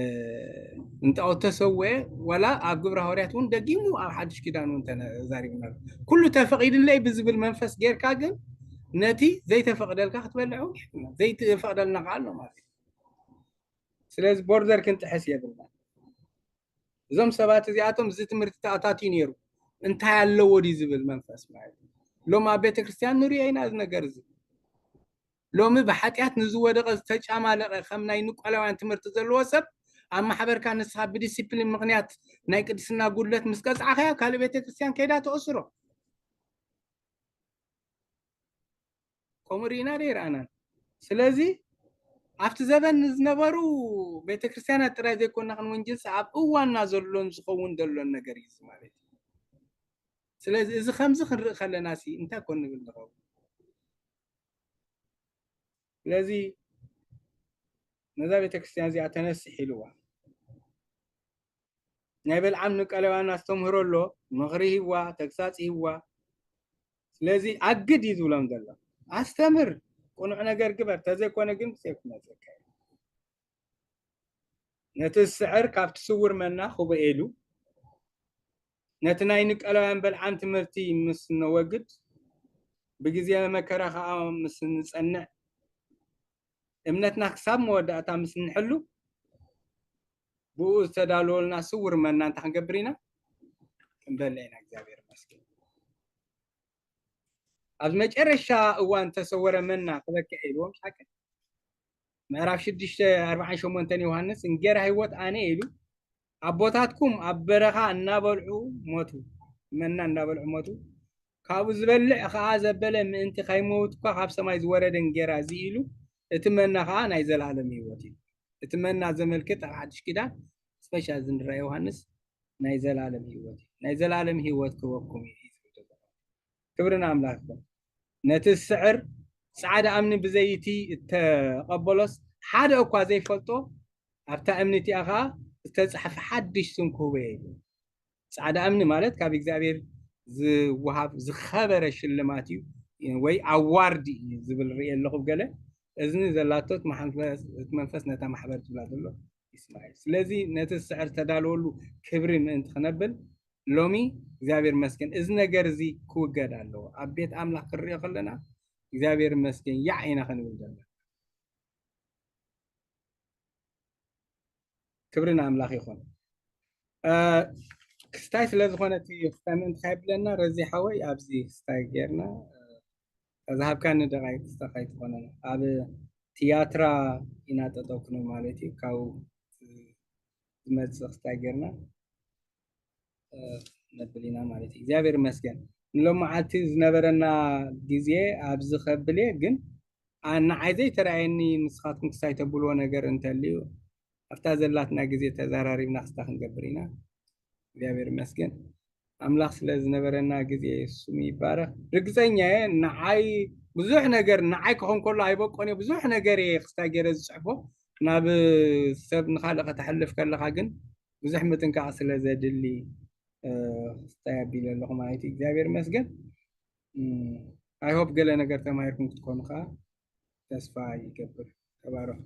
ንጣዖት ተሰውኤ፣ ዋላ ኣብ ግብረ ሃዋርያት እውን ደጊሙ ኣብ ሓድሽ ኪዳን እውን ተዛሪብና ኣሎ። ኩሉ ተፈቒድለይ ብዝብል መንፈስ ጌርካ ግን ነቲ ዘይተፈቕደልካ ክትበልዕ እውን የብልናን። ዘይተፈቕደልና ከኣ ኣሎ ማለት እዩ። ስለዚ ቦርደር ክንጥሕስ የብልናን። እዞም ሰባት እዚኣቶም እዚ ትምህርቲ ተኣታትዩ ነይሩ፣ እንታይ ኣለዎ ድዩ ዝብል መንፈስ ማለት እዩ። ሎም ኣብ ቤተ ክርስቲያን ንሪኦ ኢና እዚ ነገር እዚ። ሎሚ ብሓጢኣት ንዝወደቐ ዝተጫማለቐ ከም ናይ ንቆላውያን ትምህርቲ ዘለዎ ሰብ ኣብ ማሕበርካ ንስኻ ብዲሲፕሊን ምኽንያት ናይ ቅድስና ጉድለት ምስ ቀጻዕካዮ ካልእ ቤተ ክርስቲያን ከይዳ ተእስሮ። ከምኡ ርኢና ዶ ይረኣናን? ስለዚ ኣብቲ ዘበን ዝነበሩ ቤተ ክርስቲያናት ጥራይ ዘይኮና ክንወንጅልሲ ኣብ እዋንና ዘሎን ዝኸውን ዘሎን ነገር እዩ እዚ ማለት እዩ። ስለዚ እዚ ከምዚ ክንርኢ ከለና ሲ እንታይ ኮን ንብል ንኸውን? ስለዚ ነዛ ቤተ ክርስቲያን እዚኣ ተነስሕ ኢልዋ። ናይ በልዓም ንቀለባን ኣስተምህሮ ኣሎ፣ ምኽሪ ሂዋ፣ ተግሳጽ ሂዋ። ስለዚ ኣግድ እዩ ዝብሎም ዘሎ። ኣስተምር፣ ቅኑዕ ነገር ግበር፣ ተዘይኮነ ግን ብሴፍ ክመጸካ እዩ። ነቲ ዝስዕር ካብቲ ስውር መና ክበኤሉ፣ ነቲ ናይ ንቀለባን በልዓም ትምህርቲ ምስ ነወግድ፣ ብግዜ መከራ ከኣ ምስ ንጸንዕ፣ እምነትና ክሳብ መወዳእታ ምስ ንሕሉ፣ ብኡ ዝተዳለወልና ስውር መና እንታይ ክንገብር ኢና? ክንበልዕ ኢና። እግዚኣብሔር ይመስገን። ኣብ መጨረሻ እዋን ተሰወረ መና ክበቅዕ ኢልዎም ሓቂ። ምዕራፍ ሽዱሽተ ኣርባዓን ሸሞንተን ዮሃንስ፣ "እንጌራ ህይወት ኣነ" ኢሉ፣ "ኣቦታትኩም ኣብ በረኻ እናበልዑ ሞቱ፣ መና እናበልዑ ሞቱ። ካብኡ ዝበልዕ ኸዓ ዘበለ ምእንቲ ከይመውት እኳ ካብ ሰማይ ዝወረደ እንጌራ እዚ" ኢሉ፣ "እቲ መና ኸዓ ናይ ዘለኣለም ህይወት እዩ።" እቲ መና ዘመልክት ኣብ ሓድሽ ኪዳን፣ ስፔሻል እዚ ንርኣ ዮሃንስ፣ ናይ ዘላለም ህይወት እዩ። ናይ ዘላለም ህይወት ክህበኩም እዩ ዝብል ዘሎ። ክብሪ ንኣምላኽ ይኹን። ነቲ ዝስዕር ጻዕዳ እምኒ ብዘይቲ እተቐበሎስ ሓደ እኳ ዘይፈልጦ፣ ኣብታ እምኒ እቲኣ ኸኣ ዝተጻሕፈ ሓድሽ ስም ክህቦ እየ ኢሉ። ጻዕዳ እምኒ ማለት ካብ እግዚኣብሔር ዝወሃብ ዝኸበረ ሽልማት እዩ፣ ወይ ኣዋርድ እዩ ዝብል ርእየ ኣለኹ ገለ። እዝኒ ዘላቶ እቲ መሓንፈስ-፣ እቲ መንፈስ ነታ ማሕበር ትብላ ዘሎ ይስማዕ እዩ። ስለዚ ነቲ ዝስዕር ዝተዳለወሉ ክብሪ ምእንቲ ክነብል ሎሚ እግዚኣብሔር ይመስገን እዚ ነገር እዚ ክውገድ ኣለዎ። ኣብ ቤት ኣምላኽ ክንሪኦ ከለና እግዚኣብሔር ይመስገን ያዕ ኢና ክንብል ዘለና። ክብሪ ንኣምላኽ ይኹን። ክስታይ ስለ ዝኾነ እቲ ክስታይ ምእንቲ ካይብለና ረዚ ሓወይ ኣብዚ ክስታይ ጌርና ዝሃብካኒ ደቃይቅ ክስታይ ካይትኾነና ኣብ ትያትራ ኢና ጠጠው ክንብል ማለት እዩ። ካብኡ ዝመፅእ ክስታይ ጌርና ነብል ኢና ማለት እዩ። እግዚኣብሔር ይመስገን ንሎም መዓልቲ ዝነበረና ግዜ ኣብዚ ከብል እየ። ግን ንዓይ ዘይተረኣየኒ ንስኻትኩም ክስታይ ተብልዎ ነገር እንተልዩ ኣብታ ዘላትና ግዜ ተዘራሪብና ክስታ ክንገብር ኢና። እግዚኣብሔር ይመስገን ኣምላኽ ስለ ዝነበረና ግዜ ስሙ ይባረኽ። ርግፀኛ እየ ንዓይ ብዙሕ ነገር ንዓይ ክኾን ከሎ ኣይበቆን እየ ብዙሕ ነገር እየ ክስታ ገይረ ዝፅሕፎ ናብ ሰብ ንካልእ ከተሕልፍ ከለካ ግን ብዙሕ ምጥንቃቕ ስለ ዘድሊ ክስታይ ኣቢለ ኣለኹ ማለት እዩ። እግዚኣብሔር ይመስገን። I hope ገለ ነገር ተማሂርኩም ክትኮኑ ከዓ ተስፋ ይገብር። ተባረኹ።